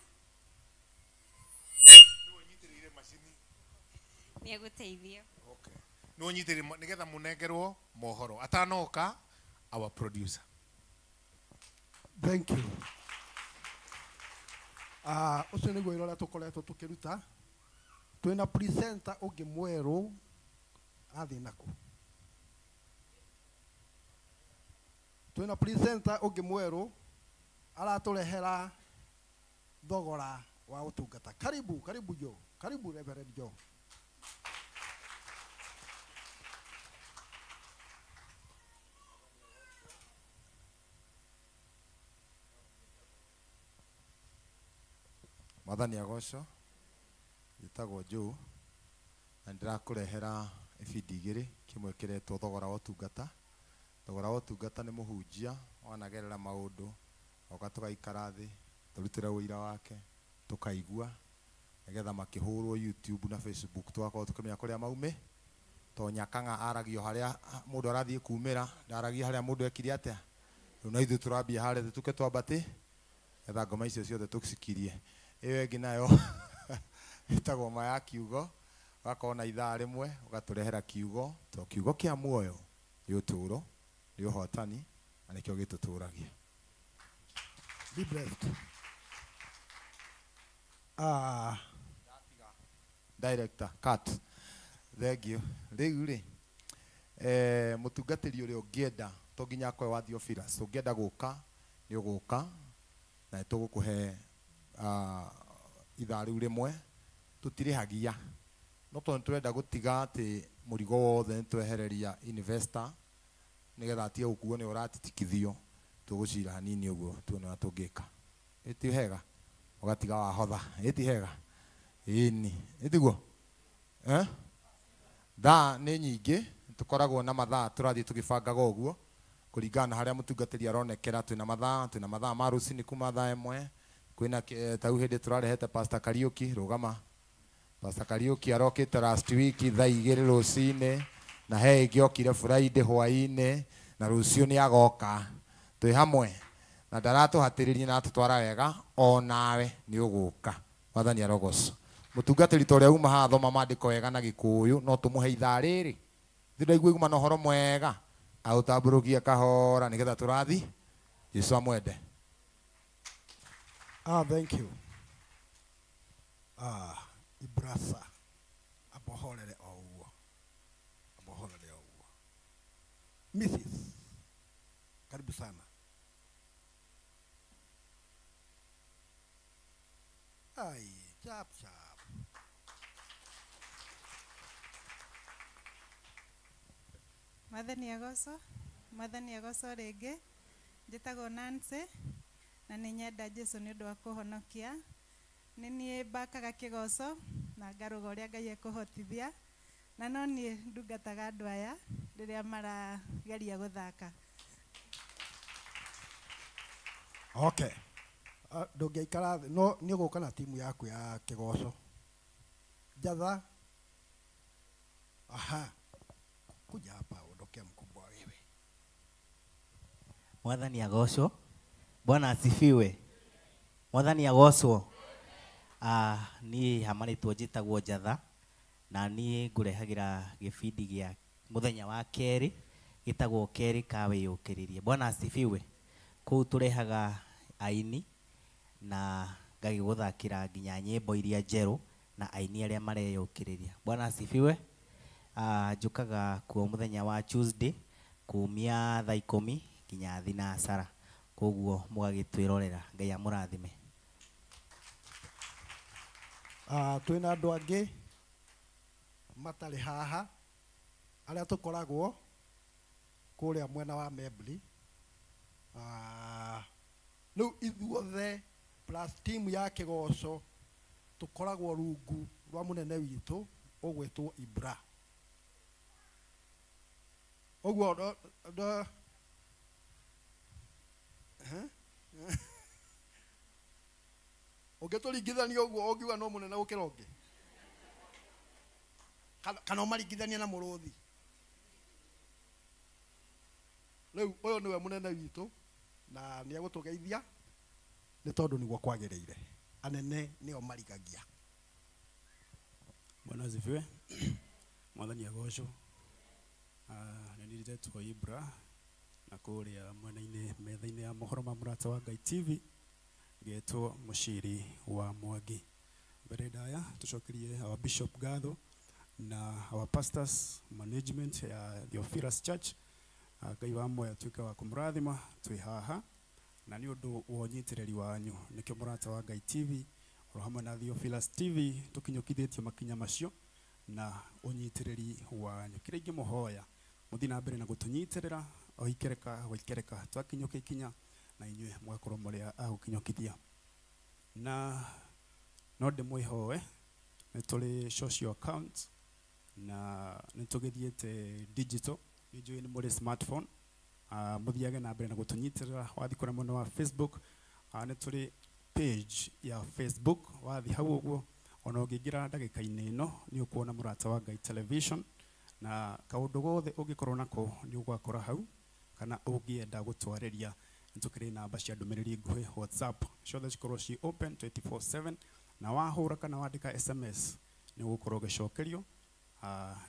Nĩ egũteithio. Okay. Nĩ ũnyitĩrĩire nĩgetha mũnengerwo mohoro. Atanoka, our producer. Thank you. Ũcio nĩguo wĩra ũrĩa tũkoretwo tũkĩruta. Twĩna presenter ũngĩ mwerũ athiĩ nakũ. Twĩna presenter ũngĩ mwerũ aratũrehera thogora wa ũtungata. Karibu, karibu Joe. Karibu Reverend Joe. Mwathani agocwo, njĩtagwo Joe na ndĩrakũrehera ibindi igĩrĩ, kĩmwe kĩretwo thogora wa ũtungata. Thogora wa ũtungata nĩ mũhunjia wanagerera maũndũ, oka tũgaikara thĩ, tũrutĩre ũira wake, tũkaigua, nĩgetha makĩhũrwo YouTube na Facebook tũgakorwo tũkĩmenya kũrĩa maume. To Nyakang'a aragio harĩa mũndũ arathiĩ kumĩra, ndaragia harĩa mũndũ ekire atĩa. Rĩu na ithuĩ tũrambia harĩa tũke twambate, nĩgetha ngoma icio ciothe tũcikirie. Ĩyo ĩngĩ nayo ĩtagwo ma ya kiugo, ũgakorwo na ithaa rĩmwe ũgatũrehera kiugo, to kiugo kĩa muoyo nĩ ũtũũro, nĩ ũhotani, na nĩkĩo gĩtũtũragia. Be blessed. Director, cut. Thank you. Rĩu rĩ, mũtungatĩri ũrĩa ũngĩenda, to nginya akorwo wa Theophilus, ũngĩenda gũka, nĩ ũgũka, na nĩ tũgũkũhe ithaa rĩu rĩmwe, tũtirĩhagia. No tondũ nĩtũrenda gũtiga atĩ mũrigo wothe nĩtwehereria investor, nĩgetha atige gũkuo nĩ ũratitikithio, tũgũcira hanini ũguo tuone ũrĩa tũngĩka. Ĩti hega, ũgatiga wahotha. Ĩti hega. Ĩni, ĩtiguo? Thaa nĩ nyingĩ, tũkoragwo na mathaa tũrathiĩ tũgĩbangaga ũguo, kũringana na harĩa mũtungatĩri aronekera. Twĩna mathaa ma rũcinĩ kuma thaa ĩmwe, kwĩna ta rĩu hĩndĩ tũrarehete Pastor Kariuki, rũgama. Pastor Kariuki arokĩte last week thaa igĩrĩ rũcinĩ, na he ĩngĩ okire Friday hwaĩ-inĩ, na rũciũ nĩ agoka. Twĩ hamwe, na ndaratũhatĩrĩria na atũtwara wega, o nawe nĩ ũgũka. Mwathani arogocwo. Mũtungatĩri ta ũrĩa uma haha thoma maandĩko wega na Gĩkũyũ, no tũmũhe ithaa rĩrĩ. Ithuĩ ndaigua uma na ũhoro mwega, aũtambũrũkie kahora nĩgetha tũrathi. Jesũ amwende. Thank you. Ibrasa abohorere o ũguo. Abohorere o ũguo. Mrs. Karibu sana. Ai, chap chap. Mwathani agocwo, Mwathani agocwo rĩngĩ. Njĩtagwo Nancy na nĩ nyenda Jesũ nĩ ũndũ wa kũhonokia. Nĩ niĩ mbakaga kĩgoco na ngarũga ũrĩa Ngai ekũhotithia, na no niĩ ndungataga andũ aya rĩrĩa marageria gũthaka. Okay. Ndũngĩikara thĩ, no nĩ ũgũka na timu yaku ya kĩgoco. Njatha. Aha. Kuja hapa ondokea mkubwa wewe. Mwathani agocwo. Bwana asifiwe. Mwathani agocwo. Niĩ hamarĩtwo njĩtagwo Njatha, na niĩ ngũrehagĩra gĩbindi gĩa mũthenya wa kerĩ gĩtagwo kerĩ ka wĩyũkĩrĩrie. Bwana asifiwe. Kũu tũrehaga aini na ngagĩgũthakĩra nginya nyĩmbo iria njerũ na aini arĩa mareyũkĩrĩria. Bwana asifiwe. Njũkaga kuo mũthenya wa Tuesday kumia thaa 10 nginya thinacara. Koguo mũgagĩtwĩrorera. Ngai amũrathime. Twĩna andũ angĩ matarĩ haha, Arĩa tũkoragwo kũrĩa mwena wa Membli. Rĩu ithuothe plus timu ya kĩgoco tũkoragwo rungu rwa mũnene witũ ũgwĩtwo Ibra. Ũguo ũngĩtũringithania ũguo ũngiuga no mũnene gũkĩra ũngĩ kana ũmaringithanie na mũrũthi. Rĩu ũyũ nĩwe mũnene witũ na nĩ egũtũgeithia nĩ tondũ nĩguo kwagĩrĩire. Anene nĩo marigagia. Bwana asifiwe. Mwathani agocwo. Nĩ niĩ Ibra na kũrĩa mwena-inĩ metha-inĩ ya mohoro ma Mũrata wa Ngai TV ngetwo Mũciri wa Mwangi. Mbere ndaya tũcokerie our Bishop ngatho na our pastors management ya Theophilus Church. Ngai wa muoyo atuĩke wa kũmũrathima twĩ haha na nĩ ũndũ wa ũnyitĩrĩri wanyu nĩkĩo Mũrata wa Ngai TV oro hamwe na Theophilus TV tũkinyũkithĩtie makinya macio na ũnyitĩrĩri wanyu. Kĩrĩa ingĩmũhoya mũthiĩ na mbere na gũtũnyitĩrĩra o ikereka o ikereka twakinyũkia ikinya na inyuĩ mũgakorwo mũrĩ a gũkinyũkithia. Na no ndĩmwĩhoe nĩ tũrĩ social account na nĩ tũgĩthiĩte digital. Nĩ njũĩ nĩ mũrĩ smartphone. Mũthiage na mbere na gũtũnyitĩrĩra wathiĩ kũrĩa mwena wa Facebook. Nĩ tũrĩ page ya Facebook wathiĩ hau ũguo ona ũngĩingĩra ndagĩka-inĩ ĩno nĩ ũkuona Mũrata wa Ngai Television na kaũndũ gothe ũngĩkorwo nako nĩ ũgwakora hau kana ũngĩenda gũtwarĩria nĩ tũkĩrĩ namba cia ndũmĩrĩri nguhĩ WhatsApp ciothe cikorwo ci open 24/7 na wahũra kana wandĩka SMS nĩ ũgũkorwo ũgĩcokerio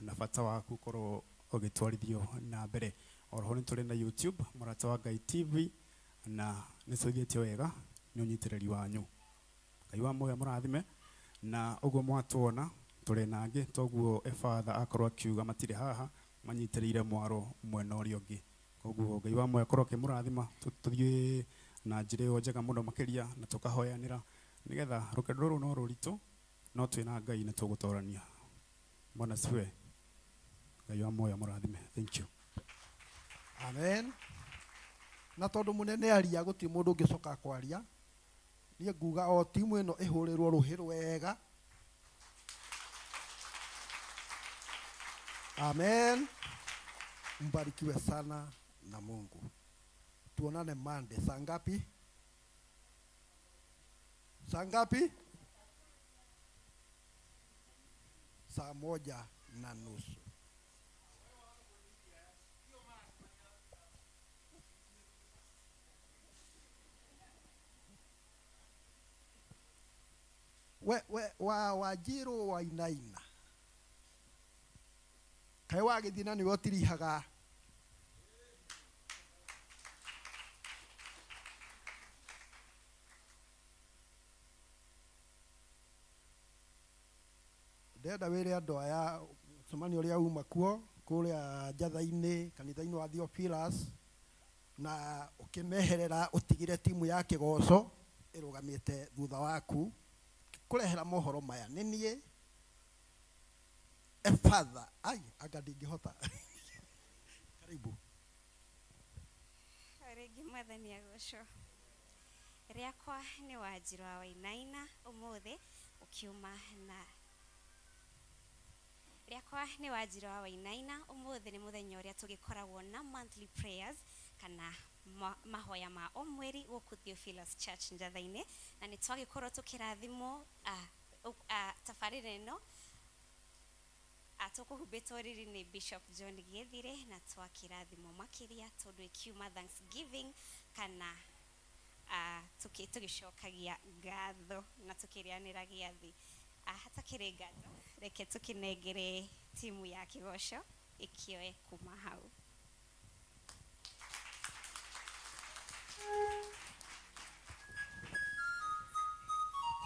na bata waku ũkorwo ũgĩtwarithio na mbere. Oroho nĩ tũrĩ na YouTube Mũrata wa Ngai TV na nĩ tũthiĩte wega nĩ ũnyitĩrĩri wanyu. Ngai wa muoyo mũrathime na ũguo mwatuona tũrĩ na angĩ toguo efatha akorwo akiuga matirĩ haha manyitĩrĩire mwaro mwena ũrĩa ũngĩ. Koguo Ngai wa muoyo akorwo akĩmũrathima tũthiĩ na njĩra ĩyo njega mũno makĩria na tũkahoyanĩra nĩgetha rũgendo rũrũ no rũritũ no twĩna Ngai nĩ tũgũtorania. Bwana asifiwe. Ngai wa muoyo mũrathime. Thank you. Amen. Na tondũ mũnene aria gũtirĩ mũndũ ũngĩcoka kwaria niĩ nguga o timu ĩno ĩhũrĩrwo rũhĩ rwega. Amen. Mbarikiwe sana na Mungu. Tuonane Monday. Saa ngapi? Saa ngapi? 1:30. We wa Wanjiru wa Inaina kaĩ wagĩthiĩ na nĩwe ũtirihaga. Ndĩrenda wĩre andũ aya mũcemanio ũrĩa uma kuo kũrĩa njatha-inĩ kanitha-inĩ wa Theophilus na ũkĩmeherera ũtigire timu ya kĩgoco ĩrũgamĩte thutha waku kũrehera mohoro maya nĩ niĩ efatha ai anga ndingĩhota. Karibu. Rĩngĩ Mwathani agocwo. Rĩakwa nĩ Wanjiru wa Wainaina ũmũthĩ ũkiuma na rĩakwa nĩ Wanjiru wa Wainaina ũmũthĩ nĩ mũthenya ũrĩa tũgĩkoragwo na monthly prayers kana mahoya ma o mweri gũkũ Theophilus Church njatha-inĩ na nĩ twagĩkorwo tũkĩrathimwo tabarĩra ĩno tũkũhumbĩtwo riri nĩ Bishop John Gĩthire na twakĩrathimwo makĩria tondũ ĩkiuma Thanksgiving kana tũgĩcokagia ngatho na tũkĩrĩanĩra gĩathĩ. Hatakĩrĩ ngatho reke tũkĩnengere timu ya kĩgoco ĩkĩoe kuma hau.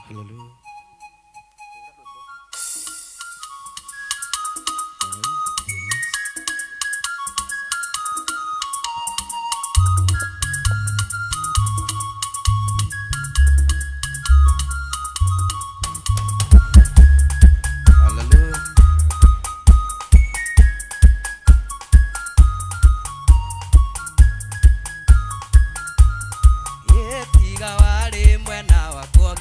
Hallelujah. Hallelujah.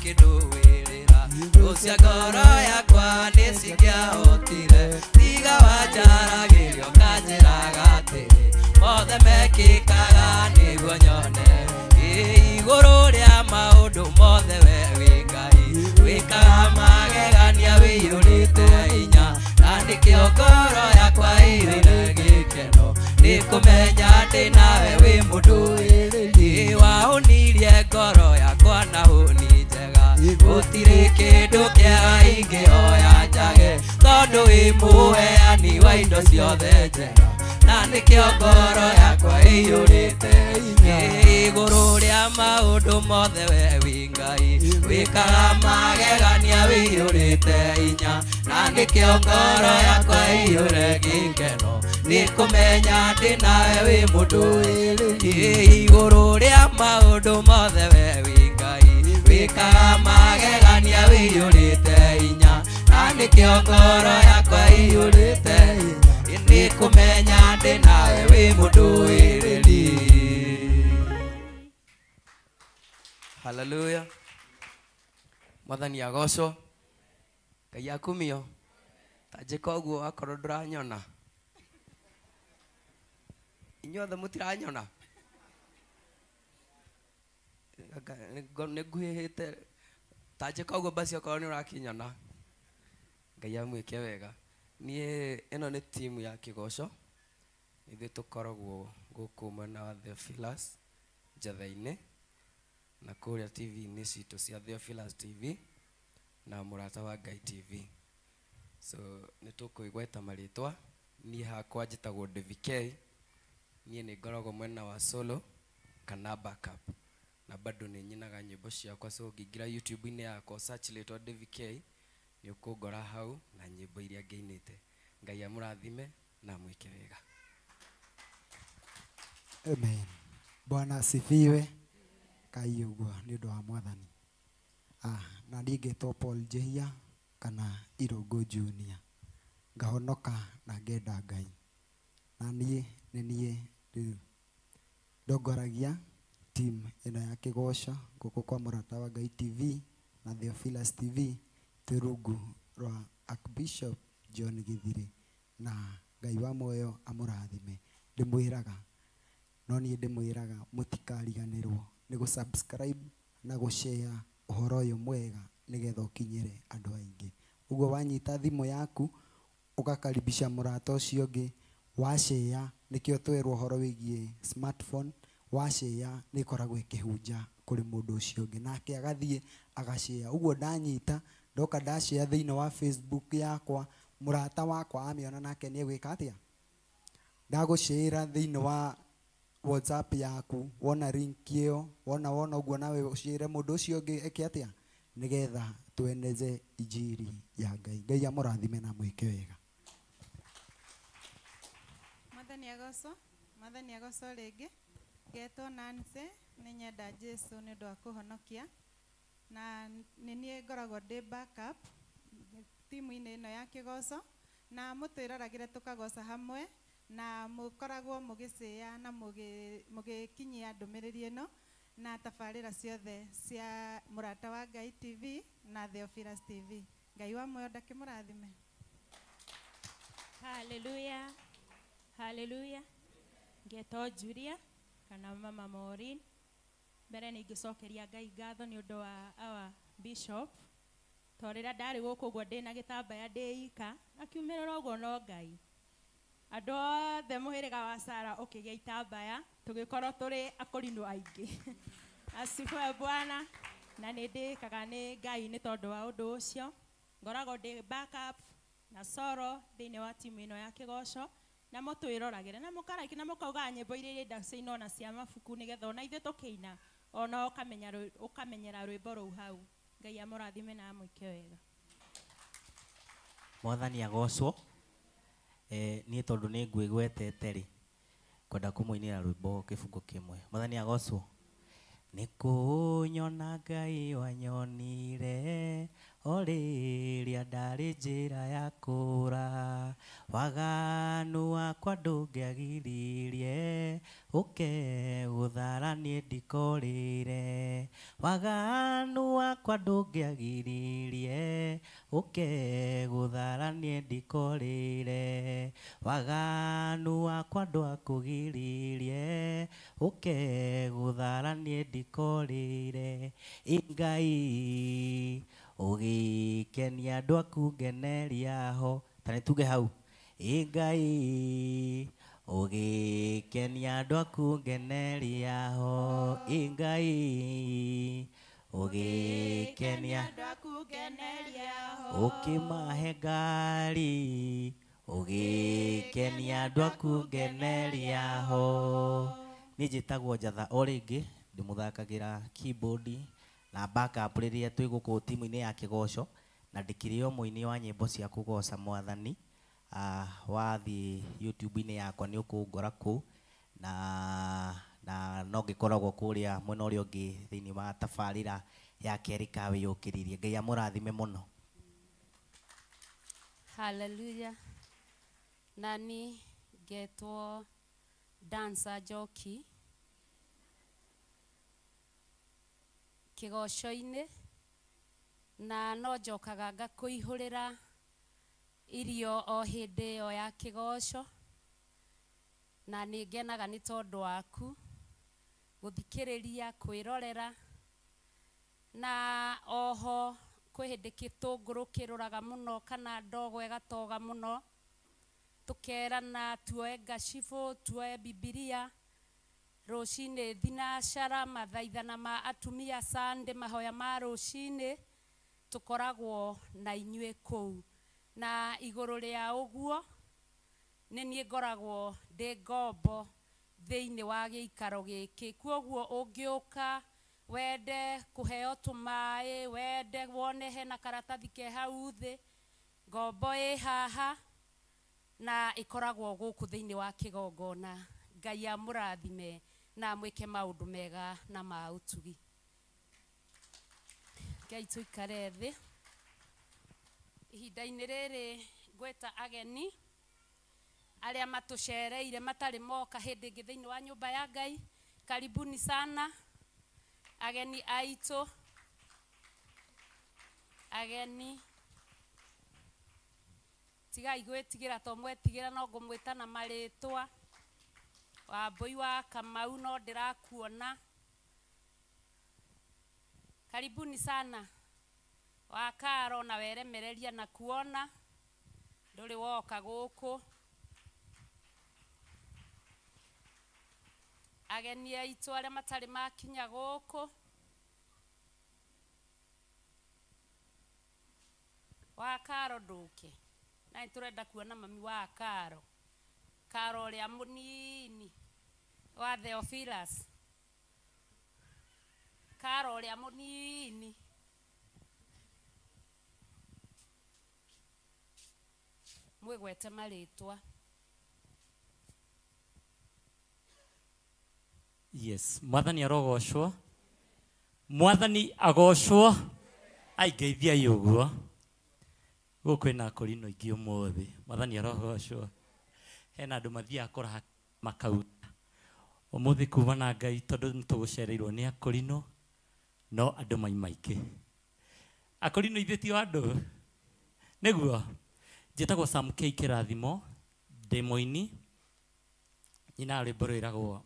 makĩndũĩrĩra Rũcia ngoro yakwa nĩcingĩahotire tiga wanjaragĩria ũkanjĩraga atĩrĩ mothe mekĩkaga nĩguo nyone igũrũ rĩa maũndũ mothe we wĩ Ngai wĩkaga magegania wĩiyũrĩte hinya na nĩkĩo ngoro yakwa ĩiyũire gĩkeno nĩkũmenya ndĩ nawe wĩ mũndũĩrĩri wahũnirie ngoro yakwa na hũni njega gũtirĩ kĩndũ kĩega ingĩhoya njage tondũ wĩ mũheani wa indo ciothe njega na nĩkĩo ngoro yakwa ĩiyũrĩte hinya igũrũ rĩa maũndũ mothe we wĩ Ngai wĩkaga magegania wĩiyũrĩte hinya na nĩkĩo ngoro yakwa ĩiyũre gĩkeno nĩkũmenya ndĩ nawe wĩ mũndũĩrĩri igũrũ rĩa maũndũ mothe we wĩ Ngai wĩkaga magegania wĩiyũrĩte hinya na nĩkĩo ngoro yakwa ĩiyũrĩte hinya nĩkũmenya ndĩ nawe wĩ mũndũĩrĩri. Hallelujah. Mwathani agocwo. Ngai akumio. Ta njĩka ũguo akorwo ndũranyona. Inyuothe mũtiranyona. Nĩnguhĩhĩte. Ta njĩka ũguo basi akorwo nĩũrakinyona. Ngai amwĩke wega. Niĩ ĩno nĩ timu ya kĩgoco. Ithuĩ tũkoragwo gũkũ mwena wa Theophilus Njatha-inĩ na kũrĩa TV-inĩ citũ cia Theophilus TV na Mũrata wa Ngai TV. So nĩ tũkwĩgweta marĩtwa. Niĩ hakwa njĩtagwo Devi K. Niĩ nĩ ngoragwo mwena wa solo kana backup na bado nĩ nyinaga nyĩmbo ciakwa, so ũngĩingĩra YouTube-inĩ yakwa search rĩtwa Devi K nĩ ũkũngora hau na nyĩmbo iria ngĩinĩte. Ngai amũrathime na amwĩke wega. Amen. Bwana asifiwe. Kai ũguo nĩ ũndũ wa Mwathani. Na ndingĩtwo Paul Njehia kana Irũngũ Junior. Ngahonoka na ngenda Ngai. Na niĩ nĩ niĩ rĩu ndongoragia team ĩno ya kĩgoco gũkũ kwa Mũrata wa Ngai TV na Theophilus TV twĩ rungu rwa Archbishop John Githiri na Ngai wa muoyo amũrathime. Ndĩmwĩraga no niĩ ndĩmwĩraga mũtikariganĩrwo nĩ gũ-subscribe na gũ-share ũhoro ũyũ mwega nĩgetha ũkinyĩre andũ aingĩ. Ũguo wanyita thimũ yaku ũgakaribisha mũrata ũcio ũngĩ, wa-share, nĩkĩo twerwo ũhoro wĩgiĩ smartphone, wa-share nĩ ĩkoragwo ĩkĩhunja kũrĩ mũndũ ũcio ũngĩ nake agathiĩ agashare. Ũguo ndanyita ndoka ndashare thĩinĩ wa Facebook yakwa, mũrata wakwa amĩona nake nĩ egwĩka atĩa? Ndagũshare thĩinĩ wa WhatsApp yaku, wona link ĩyo, wona ũguo nawe ũshare mũndũ ũcio ũngĩ eke atĩa? Nĩgetha tueneze injiri ya Ngai. Ngai amũrathime na mwĩke wega. Mwathani agocwo, Mwathani agocwo rĩngĩ. Ngetwo Nancy, nĩ nyenda Jesu nĩ ũndũ wa kũhonokia na nĩ niĩ ngoragwo ndĩ backup timu-inĩ ĩno ya kĩgoco na mũtwĩroragĩre tũkagoca hamwe na mũkoragwo mũgĩcĩa na mũgĩkinyia ndũmĩrĩri ĩno na tabarĩra ciothe cia Mũrata wa Ngai TV na Theophilus TV. Ngai wa muoyo ndakĩmũrathime. Hallelujah. Hallelujah. Ngetwo Julia kana Mama Maureen. Mbere nĩ ingĩcokeria Ngai ngatho nĩ ũndũ wa our bishop. Tondũ rĩrĩa ndarĩ gũkũ ũguo ndĩna gĩtambaya ndĩ ika, akiumĩrĩra ũguo no Ngai. Andũ othe mũhĩrĩga wa Sara ũkĩgĩa itambaya, tũgĩkorwo tũrĩ akũrinũ aingĩ. Asifiwe Bwana. Na nĩ ndĩkaga nĩ Ngai nĩ tondũ wa ũndũ ũcio. Ngoragwo ndĩ backup na solo thĩinĩ wa timu ĩno ya kĩgoco na mũtwĩroragĩre na mũkaraki na mũkaugaga nyĩmbo iria irenda ciinwo na cia mabuku nĩgetha ona ithuĩ tũkĩina ona ũkamenyera rwĩmbo rũu hau. Ngai amũrathime na amwĩke wega. Mwathani agocwo. Niĩ tondũ nĩ ngwĩgwetete rĩ, kwenda kũmũinĩra rwĩmbo kĩbungo kĩmwe. Mwathani agocwo. Nĩ kũnyona Ngai wanyonire O rĩrĩa ndarĩ njĩra ya kũra, waganu wakwa ndũngĩagiririe, ũke gũthara niĩ ndikorĩire. Waganu wakwa ndũngĩagiririe, ũke gũthara niĩ ndikorĩire. Waganu wakwa ndwakũgiririe, ũke gũthara niĩ ndikorĩire. Ngai ũgĩkenia andũ aku ngeneria ho. Ta nĩ tuge hau. Ngai ũgĩkenia andũ aku ngeneria ho. Ngai ũgĩkenia ũkĩmahe ngari, ũgĩkenia andũ aku ngeneria ho. Niĩ njĩtagwo Njatha o rĩngĩ, ndĩmũthakagĩra keyboard na backup rĩrĩa twĩ gũkũ timu-inĩ ya Kĩgoco, na ndĩkĩrĩ o mũini wa nyĩmbo cia kũgoca mwathani. Wathiĩ YouTube-inĩ yakwa nĩ ũkũngora kũu, na no ngĩkoragwo kũrĩa mwena ũrĩa ũngĩ thĩinĩ wa tabarĩra ya kerĩ ka Wĩyũkĩrĩrie. Ngai amũrathime mũno. Hallelujah. Nani ngetwo Dancer Njoki kĩgoco-inĩ, na no njokaga ngakũihũrĩra irio o hĩndĩ ĩyo ya kĩgoco, na nĩ ngenaga nĩ tondũ waku gũthikĩrĩria, kwĩrorera, na oho kwĩ hĩndĩ gĩtũngũrũ kĩrũraga mũno kana ndogo ĩgatoga mũno, tũkerana tuoe ngacibũ, tuoe Bibilia rũcinĩ thinacara, mathaithana ma atumia Sunday, mahoya ma rũcinĩ, tũkoragwo na inyuĩ kũu. Na igũrũ rĩa ũguo nĩ niĩ ngoragwo ndĩ ngombo thĩinĩ wa gĩikaro gĩkĩ. Kwoguo ũngĩũka wende kũheo tũmaĩ, wende wone hena karatathi ke hau thĩ, ngombo ĩ haha na ĩkoragwo gũkũ thĩinĩ wa kĩgongona. Ngai amũrathime na amwĩke maũndũ mega na ma ũtugi. Ngai tũikare thĩ. Ihinda-inĩ rĩrĩ ngwĩta ageni arĩa matũcereire matarĩ moka hĩndĩ ĩngĩ thĩinĩ wa nyũmba ya Ngai. Karibuni sana ageni aitũ, ageni tigai gwĩtigĩra to mwetigĩra no ngũmwĩta na marĩtwa. Wambũi wa Kamau no ndĩrakuona. Karibuni sana. Wa Karo na weremereria na kuona ndũrĩ woka gũkũ. Ageni aitũ arĩa matarĩ makinya gũkũ. Wa Karo ndũke. Na nĩtũrenda kuona mami wa Karo. Karo ũrĩa mũnini wa Theophilus. Karo ũrĩa mũnini. Mwĩgwete marĩtwa. Yes, mwathani arogocwo. Mwathani agocwo. Aingeithia ũguo. Gũkũ kwĩna akorino ingĩ ũmũthĩ. Mwathani arogocwo. Hena andũ mathiaga kũraha makauga. Ũmũthĩ kuma na Ngai tondũ nĩtũgũcereirwo nĩ akorino, no andũ maima aingĩ. Akorino ithuĩ ti o andũ. Nĩguo njĩtagwo Sam K Kĩrathimo, ndĩ mũini. Nyina rwĩmbo rwĩragwo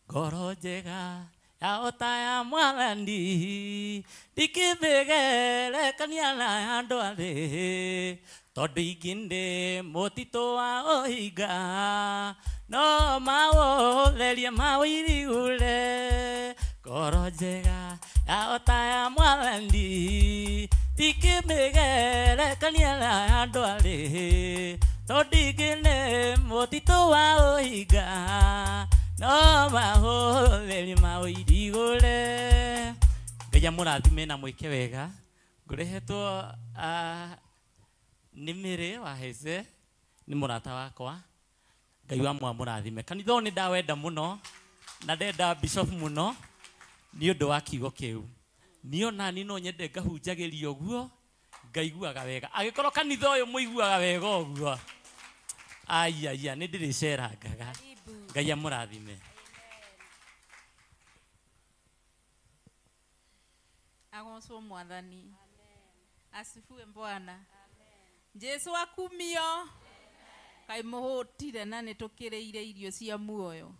ngoro njega ya ota ya mwathani, ndikĩthĩgerekania na andũ a thĩ, tondũ ingĩ nĩ mũtitũ wa ũhinga, no maũtherie maũirigũre. Ngoro njega ya ota ya mwathani, ndikĩmĩgerekania na andũ a thĩ, tondũ ingĩ nĩ mũtitũ wa ũhinga, no maũtherie maũirigũre. Ngai amũrathime na mwĩke wega. Ngũrehetwo nĩ Mĩrĩ wa Heze, nĩ mũrata wakwa. Ngai wa mwamũrathime. Kanitha ũyũ nĩ ndawenda mũno na ndenda bishop mũno nĩ ũndũ wa kiugo kĩu. Niĩ ona niĩ no nyende ngahunjagĩria ũguo, Ngaiguaga wega. Angĩkorwo kanitha ũyũ mũiguaga wega ũguo. Ai ai nĩ ndĩrĩcerangaga. Ngai amũrathime. Agocwo mwathani. Asifiwe Bwana. Jesu akumio. Kai mũhũtire na nĩ tũkĩrĩire irio cia muoyo.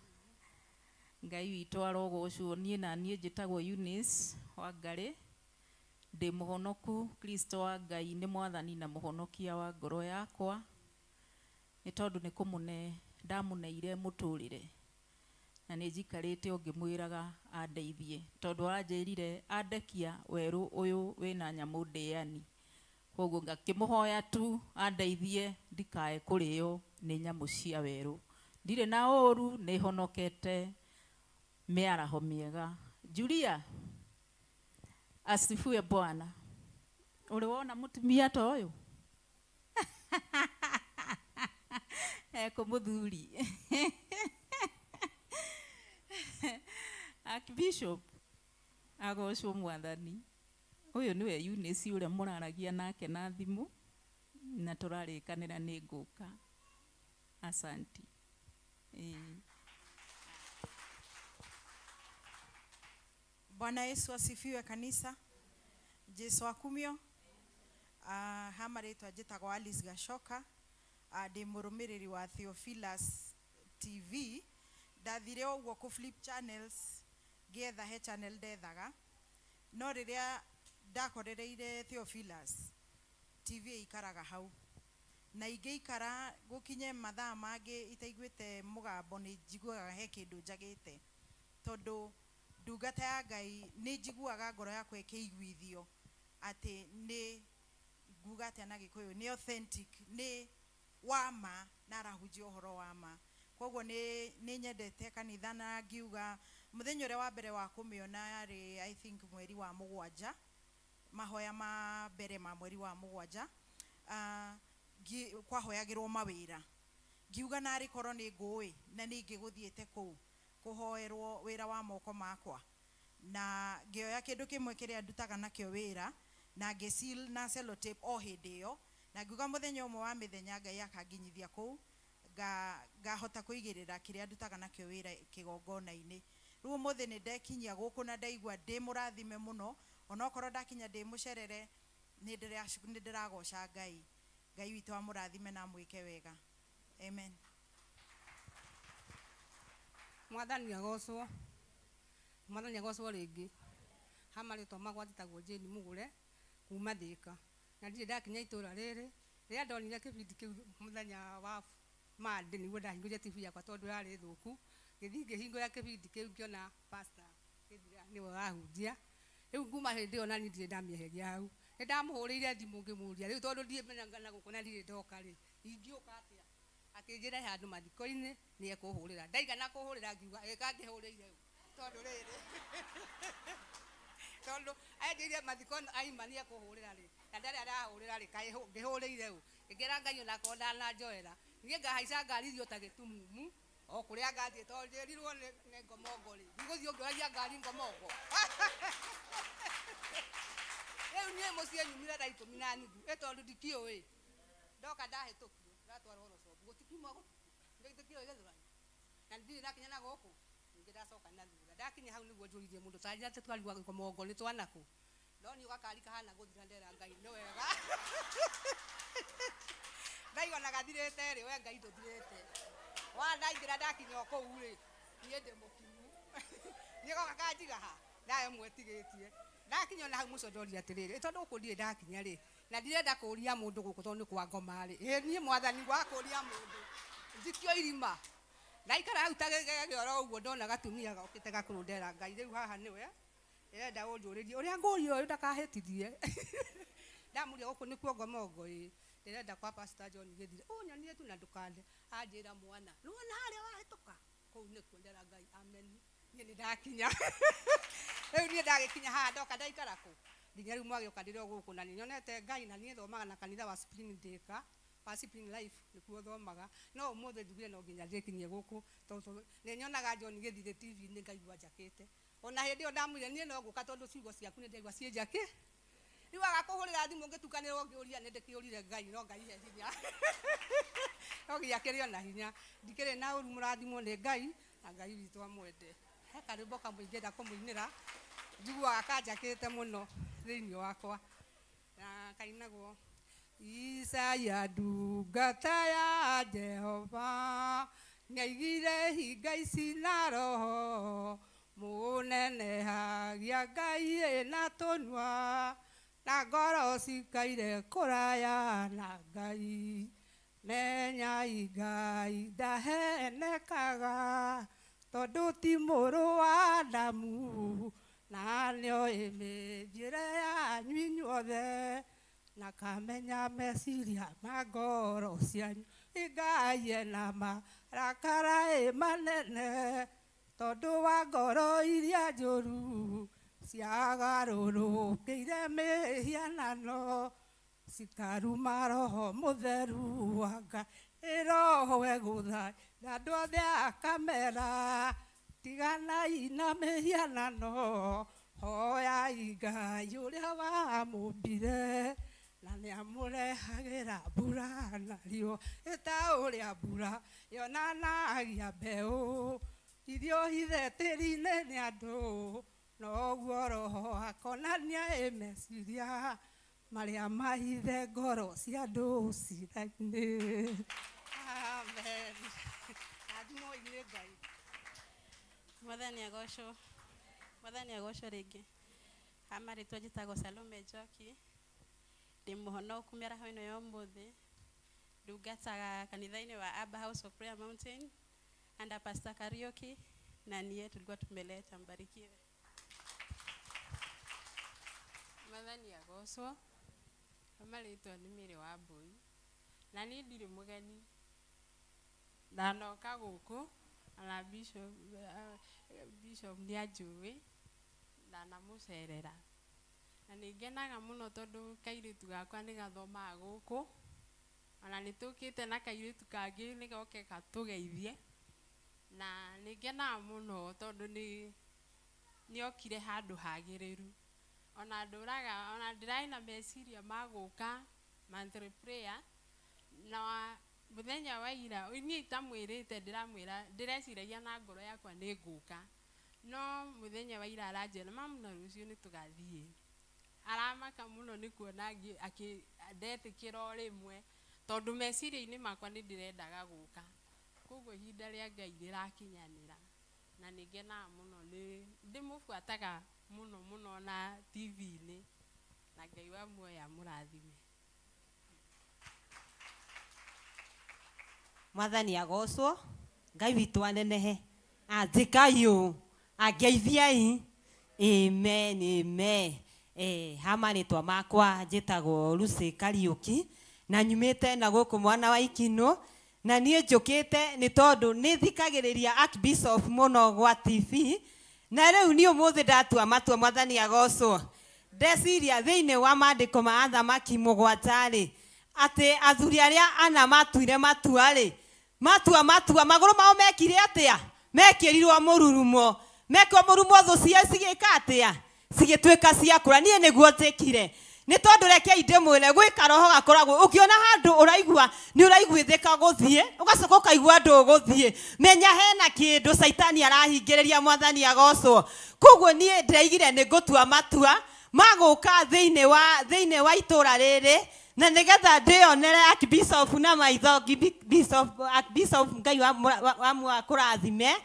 Ngai witũ arogocwo. Niĩ na niĩ njĩtagwo Eunice Wangari. Ndĩ mũhonoku. Kristo wa Ngai nĩ mwathani na mũhonokia wa ngoro yakwa. Nĩ tondũ nĩ kũmũne ndamũneire mũtũrĩre. Na nĩ njikarĩte o ngĩmwĩraga andeithie. Tondũ anjĩrire andekia werũ ũyũ wĩna nyamũ ndĩani. Koguo ngakĩmũhoya tu andeithie ndikae kũrĩo nĩ nyamũ cia werũ. Ndirĩ na ũru, nĩ honokete mĩaraho mĩega. Julia, asifiwe Bwana. Ũrĩ wona mũtumia ta ũyũ? Eko mũthuri. Archbishop agocwo mwathani. Ũyũ nĩwe Eunice ũrĩa mũraragia nake na thimũ na tũrarĩkanĩra nĩ ngũka. Asanti. Bwana Yesu asifiwe kanisa. Jesu akumio. Hama rĩtwa njĩtagwo Alice Gacoka. Ndĩ mũrũmĩrĩri wa Theophilus TV. Ndathire ũguo kũ flip channels ngĩetha he channel ndethaga. No rĩrĩa ndakorereire Theophilus TV ikaraga hau. Na ingĩikara gũkinye mathaa mangĩ itaiguĩte mũgambo nĩ njiguaga he kĩndũ njagĩte. Tondũ ndungata ya Ngai nĩ njiguaga ngoro yakwa ĩkĩiguithio atĩ nĩ nguga atĩa na Gĩkũyũ nĩ authentic, nĩ wa ma na arahunjia ũhoro wa ma. Koguo nĩ nyendete kanitha na ngiuga mũthenya ũrĩa wa mbere wa kũmĩona yarĩ I think mweri wa mũgwanja, mahoya ma mbere ma mweri wa mũgwanja, kwahoyagĩrwo mawĩra. Ngiuga narĩ korwo nĩ ngũĩ na nĩ ingĩgũthiĩte kũu kũhoerwo wĩra wa moko makwa. Na ngĩoya kĩndũ kĩmwe kĩrĩa ndutaga nakĩo wĩra na ngĩseal na sellotape o hĩndĩ ĩyo, na ngiuga mũthenya ũmwe wa mĩthenya Ngai akanginyithia kũu ngahota kũigĩrĩra kĩrĩa ndutaga nakĩo wĩra kĩgongona-inĩ. Rĩu ũmũthĩ nĩ ndekinyia gũkũ na ndaigua ndĩ mũrathime mũno, onokorwo ndakinya ndĩ mũcerere nĩ ndĩragoca Ngai. Ngai witũ amũrathime na amwĩke wega. Amen. Mwathani agocwo. Mwathani agocwo rĩngĩ. Hama rĩtwa makwa njĩtagwo Jane Mũgũre kuma Thĩka. Na ndirĩ ndakinya itũra rĩrĩ. Rĩrĩa ndonire kĩbindi kĩu mũthenya wa Monday nĩguo ndahingũrire TV yakwa tondũ yarĩ thũku. Ngĩthiĩ ngĩhingũra kĩbindi kĩu ngĩona pastor Gĩthira nĩwe ũrahunjia. Rĩu kuma hĩndĩ ĩyo nani ndirĩ ndamĩeheria hau. Nĩ ndamũhũrĩire thimũ ngĩmũria rĩu tondũ ndiĩ na gũkũ na ndirĩ ndoka rĩ, ingĩũka atĩa? Akĩnjĩra he handũ mathiko-inĩ nĩ ekũhũrĩra. Ndaigana kũhũrĩra ngiuga ĩka ngĩhũrĩire ũ tondũ rĩrĩ tondũ anjĩrire mathiko aima nĩ ekũhũrĩra rĩ, na ndarĩ arahũrĩra rĩ, kaĩ ngĩhũrĩire ũ? Ngĩra Ngai onakorwo ndananjoera niĩ ngahaica ngari irio ta gĩtumumu o kũrĩa ngathiĩ tondũ njĩrirwo nĩ ngomongo rĩ, ndigũthiĩ ngĩũragia ngari ngomongo. Rĩu niĩ mũciĩ nyumire thaa 10:30 ĩ tondũ ndikĩũĩ ndoka ndahĩtũkio ndatwarwo Rũcombu gũtikiuma gũtukũ ndikĩũĩ Gĩthũrai na ndirĩ ndakinya na gũkũ ningĩ ndacoka na thutha. Ndakinya hau nĩguo njũririe mũndũ ta njĩra twarigwa ngomongo nĩ twanakũ, no niĩ gakari kahana gũthira ndera Ngai nĩ wega. Ndaigua na gathirĩte rĩ, we Ngai ndũthirĩte. Wa ndaingĩra ndakinya o kũu rĩ, niĩ ndĩ mũkinyu. Niĩ goka kanjiga ha ndayo mwetigĩtie. Ndakinya ona hau mũico ndoria atĩrĩrĩ, tondũ gũkũ ndirĩ ndakinya rĩ, na ndirenda kũria mũndũ gũkũ tondũ nĩ kwa ngoma rĩ, ĩ niĩ mwathani wa kũria mũndũ njikio irima. Ndaikara hau ta gĩoro ũguo ndona gatumia gokĩte gakũrũ ndera Ngai rĩu haha nĩwe ĩrenda ũnjũrĩrie ũrĩa ngũria ũyũ ndakahĩtithie. Ndamũria gũkũ nĩkuo ngomongo ĩ, ndĩrenda kwa Pastor John Gĩthire ũnyonie tu na ndũkande. Anjĩra mwana nĩwona harĩa wahĩtũka kũu nĩkuo ndera Ngai amen. Niĩ nĩ ndakinya. Rĩu niĩ ndagĩkinya haha ndoka ndaikara kũ nginya rĩu mwagĩũka ndĩrĩ o gũkũ na nĩnyonete Ngai na niĩ thomaga na kanitha wa Spring Thika wa Spring Life nĩkuo thomaga, no ũmũthĩ njugire no nginya ndĩkinyie gũkũ tondũ nĩnyonaga John Gĩthire TV-inĩ ngaigua njakĩte. Ona hĩndĩ ĩyo ndamwĩrire niĩ no ngũka tondũ ciugo ciaku nĩ ndaigua ciĩ njakĩ. Rĩu agakũhũrĩra Ndahũrĩra thimũ ngĩtukanĩrwo ngĩũria nĩ ndĩkĩũrire Ngai no Ngai he hinya. No nginya kĩrĩ ona hinya. Ndikĩrĩ na ũru mũrathimwo nĩ Ngai na Ngai witũ amwende. He karwĩmbo kamwe ingĩenda kũmũinĩra njiguaga kanjakĩte mũno thĩinĩ wakwa na kainagwo Isaia ndungata ya Jehova nĩaigire hinga ici na roho mũnenehagia Ngai ĩna tũnua na ngoro cikaire kũraya na Ngai menyai Ngai ndahenekaga tondũ ti mũrũ wa Adamu na nĩoĩ mĩthiĩre yanyu inyuothe na kamenya meciria ma ngoro cianyu Ngai ena marakara ĩ manene tondũ wa ngoro iria njũru ciagarũrũkĩire mĩhianano cikaruma roho mũtheru wa Ngai ĩ roho egũthaitha andũ othe akamera tiganai na mĩhianano hoyai Ngai ũrĩa wamũmbire na nĩamũrehagĩra mbura na riũa ĩta ũrĩa mbura yonanagia mbeũ irio hithe tĩri-inĩ nĩ andũ noguo roho akonania ĩ meciria marĩa mahithe ngoro cia andũ cira-inĩ. Amen. Rathimwo nĩ Ngai. Mwathani agocwo. Mwathani agocwo rĩngĩ. Ha marĩtwa njĩtagwo Salome Njoki. Ndĩ mũhonoku mĩaraho ĩno ya ũmũthĩ. Ndungataga kanitha-inĩ wa Abba House of Prayer Mountain under Pastor Kariuki na niye tulikuwa tumeleta mbarikiwe. Mwathani agocwo. Marĩtwa nĩ Mary wa Mbui. Na niĩ ndirĩ mũgeni. Ndanoka gũkũ na Bishop nĩ anjũĩ ndanamũcerera. Na nĩ ngenaga mũno tondũ kairĩtu gakwa nĩ gathomaga gũkũ. Ona nĩ tũkĩte na kairĩtu kangĩ nĩ goke gatũgeithie. Na nĩ ngenaga mũno tondũ nĩ okire handũ hagĩrĩru. Ona ndũraga ona ndĩrarĩ na meciria ma gũka monthly prayer na mũthenya wa ira niĩ itamwĩrĩte ndĩramwĩra ndĩreciragia na ngoro yakwa nĩ ngũka no mũthenya wa ira aranjĩra mamu na rũciũ nĩ tũgathiĩ aramaka mũno nĩ kuona ndetĩkĩra o rĩmwe tondũ meciria-inĩ makwa nĩ ndĩrendaga gũka koguo ihinda rĩa Ngai rĩrakinyanĩra na nĩ ngenaga mũno nĩ ndĩmũbuataga mũno mũno na TV-inĩ na Ngai wa muoyo amũrathime. Mwathani agocwo Ngai witũ anenehe anjĩkai ũũ angeithiai amen amen. Ha marĩtwa makwa njĩtagwo Lucy Kariuki na nyumĩte na gũkũ mwana wa Ikinũ na niĩ njũkĩte nĩ tondũ nĩ thikagĩrĩria Archbishop mũno gwa TV na rĩu niĩ ũmũthĩ ndatua matua Mwathani agocwo ndeciria thĩinĩ wa maandĩko ma athamaki mũgwanja rĩ atĩ athuri arĩa ana matuire matua rĩ matua matua magũrũ mao mekire atĩa mekĩrirwo mũrurumo mekwo mũrurumo thũ ciao cigĩka atĩa cigĩtuĩka cia kũra niĩ nĩguo njĩkire nĩ tondũ rekei ndĩmwĩre gwĩ karoho gakoragwo ũkĩona handũ ũraigua nĩ ũraiguithĩka gũthiĩ ũgacoka ũkaigua ndũgũthiĩ menya hena kĩndũ caitani arahingĩrĩria Mwathani agocwo koguo niĩ ndĩraigire nĩ ngũtua matua magũka thĩinĩ wa itũra rĩrĩ na nĩgetha ndĩonere Archbishop na maitho Archbishop Ngai wa kũrathime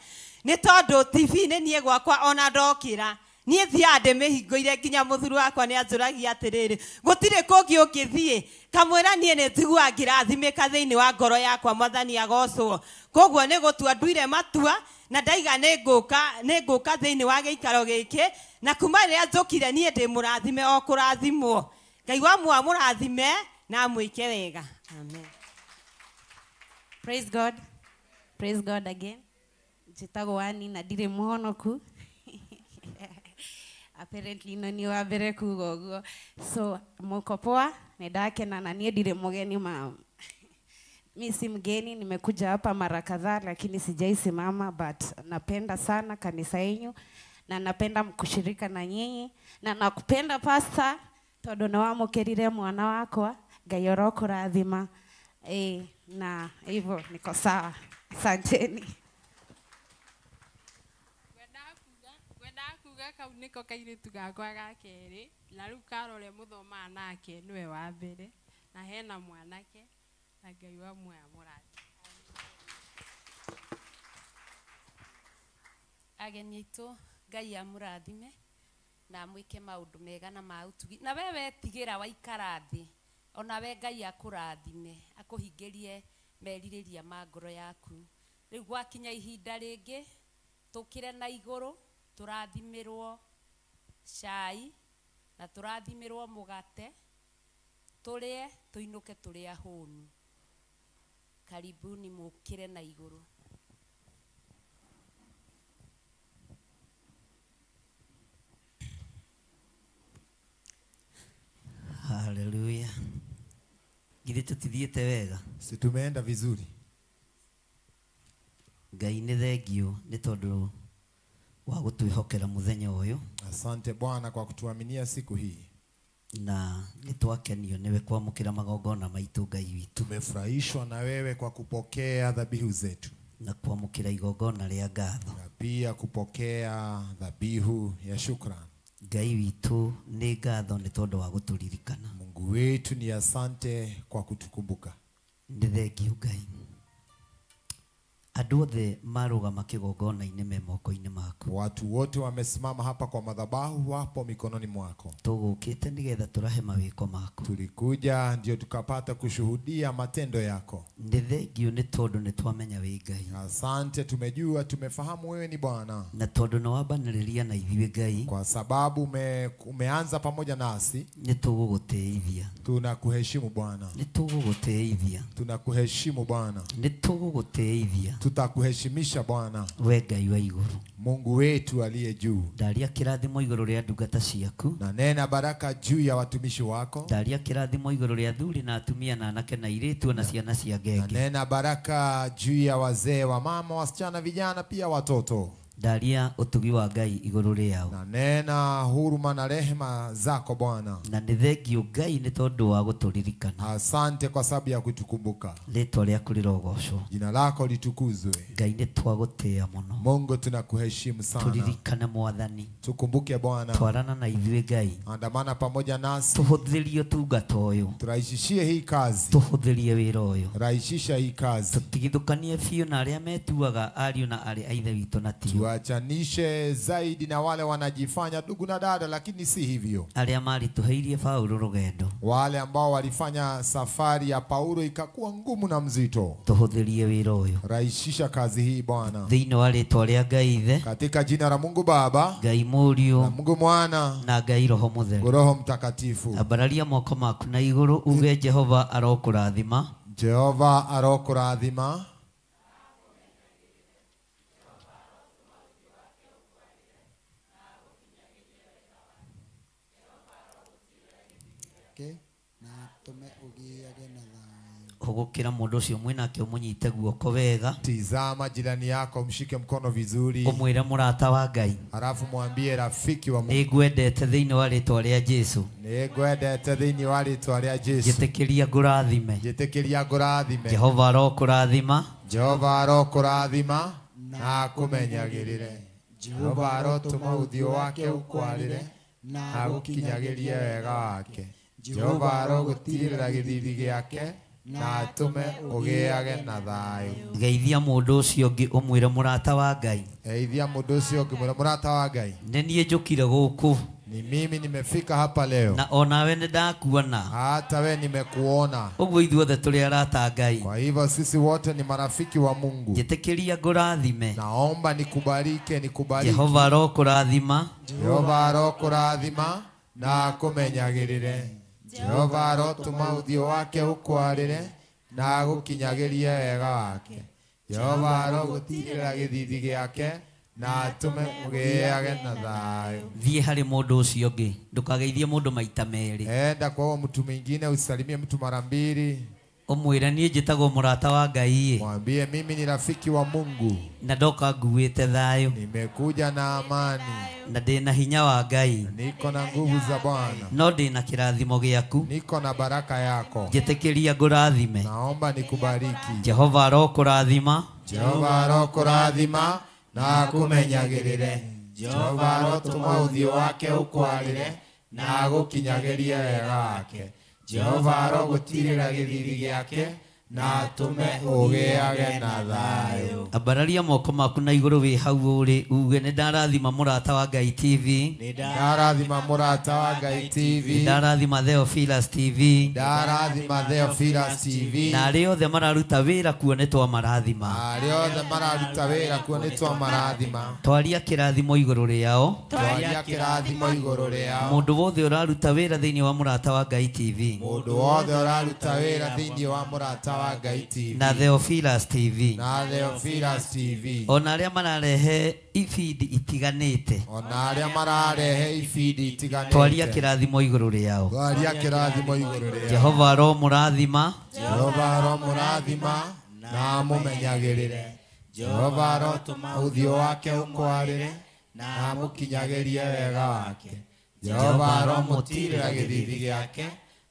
nĩ tondũ TV nĩ niĩ gwakwa ona ndokĩra niĩ thiaga ndĩmĩhingũire nginya mũthuri wakwa nĩ anjũragia atĩrĩrĩ gũtirĩ kũngĩ ũngĩthiĩ kamwĩra niĩ nĩ njiguaga ngĩrathimĩka thĩinĩ wa ngoro yakwa Mwathani agocwo koguo nĩ gũtua nduire matua na ndaiga nĩ ngũka thĩinĩ wa gĩikaro gĩkĩ na kuma rĩrĩa njũkire niĩ ndĩ mũrathime o kũrathimwo Ngai wa muoyo amũrathime na amwĩke wega. Amen. Praise God. Praise God again. Njĩtagwo Annie na ndirĩ mũhonoku. Apparently no ni wa mbere kuga ũguo. So mko poa, nĩndakena na niĩ ndirĩ mũgeni ma. Mi si mgeni, nimekuja hapa mara kadhaa lakini sijaisimama, but napenda sana kanisa yenu na napenda kushirika na nyinyi na nakupenda pastor. Tondu nĩ wamũkĩrire mwana wakwa, Ngai orokũrathima. Na hivyo niko sawa. Asanteni. Ngwendaga kuga kau niko kairĩtu gakwa ga kerĩ, na rĩu Karo ũrĩa mũthomaga nake nĩwe wa mbere, na hena mwanake, na Ngai wa muoya mũrathime. Ageni aitũ, Ngai amũrathime na amwĩke maũndũ mega na ma ũtugi. Na we wetigĩra waikara thĩ, ona we Ngai akũrathime, akũhingĩrie merirĩria ma ngoro yaku. Rĩu gwakinya ihinda rĩngĩ, tũkĩre na igũrũ, tũrathimĩrwo cai na tũrathimĩrwo mũgate, tũrĩe tũinũke tũrĩ ahũnu. Karibuni mũkĩre na igũrũ. Haleluya. Githĩ tũtithiĩte wega? Si tumeenda vizuri? Ngai nĩ thengiũ nĩ tondũ wa gũtwĩhokera mũthenya ũyũ. Asante Bwana kwa kutuaminia siku hii. Na nĩ twakenio nĩwe kwamũkĩra magongona maitũ Ngai witũ. Tumefurahishwa na wewe kwa kupokea dhabihu zetu. Na kwamũkĩra igongona rĩa ngatho. Na pia kupokea dhabihu ya shukrani. Ngai witũ nĩ ngatho nĩ tondũ wa gũtũririkana. Mungu wetu ni asante kwa kutukumbuka. Nĩ thengiũ Ngai. Andũ othe marũgama kĩgongona-inĩ me moko-inĩ maku. Watu wote wamesimama hapa kwa madhabahu wapo mikononi mwako. Tũgũkĩte nĩgetha tũrahe mawĩko maku. Tulikuja ndio tukapata kushuhudia matendo yako. Nĩ thengiũ nĩ tondũ nĩ twamenya wĩ Ngai. Asante, tumejua, tumefahamu wewe ni Bwana. Na tondũ nĩ wambanĩrĩria na ithuĩ Ngai. Kwa sababu umeanza pamoja nasi. Nĩ tũgũgũtĩithia. Tunakuheshimu Bwana. Nĩ tũgũgũtĩithia. Tunakuheshimu Bwana. Nĩ tũgũgũtĩithia. Tutakuheshimisha Bwana. We Ngai wa igũrũ. Mungu wetu aliye juu. Ndaria kĩrathimo igũrũ rĩa ndungata ciaku. Na nena baraka juu ya watumishi wako. Ndaria kĩrathimo igũrũ rĩa athuri na atumia na anake na airĩtu na ciana cia ngenge. Na nena baraka juu ya wazee, wa mama, wasichana, vijana pia watoto. Ndaria ũtugi wa Ngai igũrũ rĩao. Na nena huruma na rehema zako Bwana. Na nĩ thengiũ Ngai nĩ tondũ wa gũtũririkana. Asante kwa sababu ya kutukumbuka. Rĩtwa rĩaku rĩrogocwo. Jina lako litukuzwe. Ngai nĩ twagũtĩĩa mũno. Mungu tunakuheshimu sana. Tũririkane Mwathani. Tukumbuke Bwana. Twarana na ithuĩ Ngai. Andamana pamoja nasi. Tũhũthĩrie ũtungata ũyũ. Turahisishie hii kazi. Tũhũthĩrie wĩra ũyũ. Rahisisha hii kazi. Tũtigithũkanie biũ na arĩa metuaga ariũ na arĩ a ithe witũ na tio. Tuachanishe zaidi na wale wanajifanya ndugu na dada, lakini si hivyo. Arĩa maritũhĩirie Paulo rũgendo. Wale ambao walifanya safari ya Paulo ikakuwa ngumu na mzito. Tũhũthĩrie wĩra ũyũ. Rahisisha kazi hii Bwana. Thĩinĩ wa rĩtwa rĩa Ngai Ithe. Katika jina la Mungu Baba, Ngai Mũriũ, na Mungu Mwana, na Ngai Roho Mũtheru. Roho Mtakatifu. Ambararia moko maku na igũrũ uge Jehova arokũrathima. Jehova arokũrathima. Hũgũkĩra mũndũ ũcio mwĩnake ũmũnyite guoko wega. Tizama jirani yako, mshike mkono vizuri. Ũmwĩre mũrata wa Ngai. Halafu mwambie rafiki wa Mungu. Nĩngwendete thĩinĩ wa rĩtwa rĩa Jesu. Nĩngwendete thĩinĩ wa rĩtwa rĩa Jesu. Njĩtĩkĩria ngũrathime. Njĩtĩkĩria ngũrathime. Jehova arokũrathima. Jehova arokũrathima na akũmenyagĩrĩre. Jehova arotũma ũthiũ wake ũkwarĩre na agũkinyagĩrie wega wake. Jehova arogũtiirĩra gĩthiithi gĩake na atũme ũgĩage na thayũ. Geithia mũndũ ũcio ũngĩ ũmwĩre mũrata wa Ngai. Geithia mũndũ ũcio ũngĩ mwĩre mũrata wa Ngai. Nĩ niĩ njũkire gũkũ. Ni mimi nimefika hapa leo. Na onawe nĩ ndakuona. Hata we nimekuona. Ũguo ithuothe tũrĩ arata a Ngai. Kwa hivyo sisi wote ni marafiki wa Mungu. Njĩtĩkĩria ngũrathime. Naomba nikubarike, nikubariki. Jehova arokũrathima. Jehova arokũrathima na akũmenyagĩrĩre. Jehova arotũma ũthiũ wake ũkwarĩre na agũkinyagĩrie wega wake. Jehova arogũtiirĩra gĩthiithi gĩake na atũme ũgĩage na thayũ. Thiĩ harĩ mũndũ ũcio ũngĩ, ndũkageithie mũndũ maita merĩ. Enda kwa mtu mwingine, usalimie mtu mara mbili. Umwire niĩ njĩtagwo mũrata wa Ngai. Mwambie mimi ni rafiki wa Mungu. Na ndoka nguĩte thayũ. Nimekuja na amani. Na ndĩna hinya wa Ngai. Niko na nguvu za Bwana. No ndĩna kĩrathimo gĩaku. Niko na baraka yako. Njĩtĩkĩria ngũrathime. Naomba nikubariki. Jehova arokũrathima. Jehova arokũrathima na akũmenyagĩrĩre. Jehova arotũma ũthiũ wake ũkwarĩre na agũkinyagĩrie wega wake. Jehova arogũtirĩra gĩthithi gĩake na atũme ũgĩage na thayũ. Ambararia moko maku na igũrũ wĩ hau ũrĩ uge nĩ ndarathima mũrata wa Ngai TV. Nĩ ndarathima mũrata wa Ngai TV. Nĩ ndarathima Theophilus TV. Ndarathima Theophilus TV. Na arĩa othe mararuta wĩra kuo nĩ twamarathima. Arĩa othe mararuta wĩra kuo nĩ twamarathima. Twaria kĩrathimo igũrũ rĩao. Twaria kĩrathimo igũrũ rĩao. Mũndũ wothe ũraruta wĩra thĩinĩ wa mũrata wa Ngai TV. Mũndũ wothe ũraruta wĩra thĩinĩ wa mũrata wa Ngai TV. Na Theophilus TV. Na Theophilus TV. Ona arĩa mararehe ibindi itiganĩte. Ona arĩa mararehe ibindi itiganĩte. Twaria kĩrathimo igũrũ rĩao. Twaria kĩrathimo igũrũ rĩao. Jehova aromũrathima. Jehova aromũrathima na amũmenyagĩrĩre. Jehova arotũma ũthiũ wake ũkwarĩre na amũkinyagĩrie wega wake. Jehova aromũtirĩra gĩthithi gĩake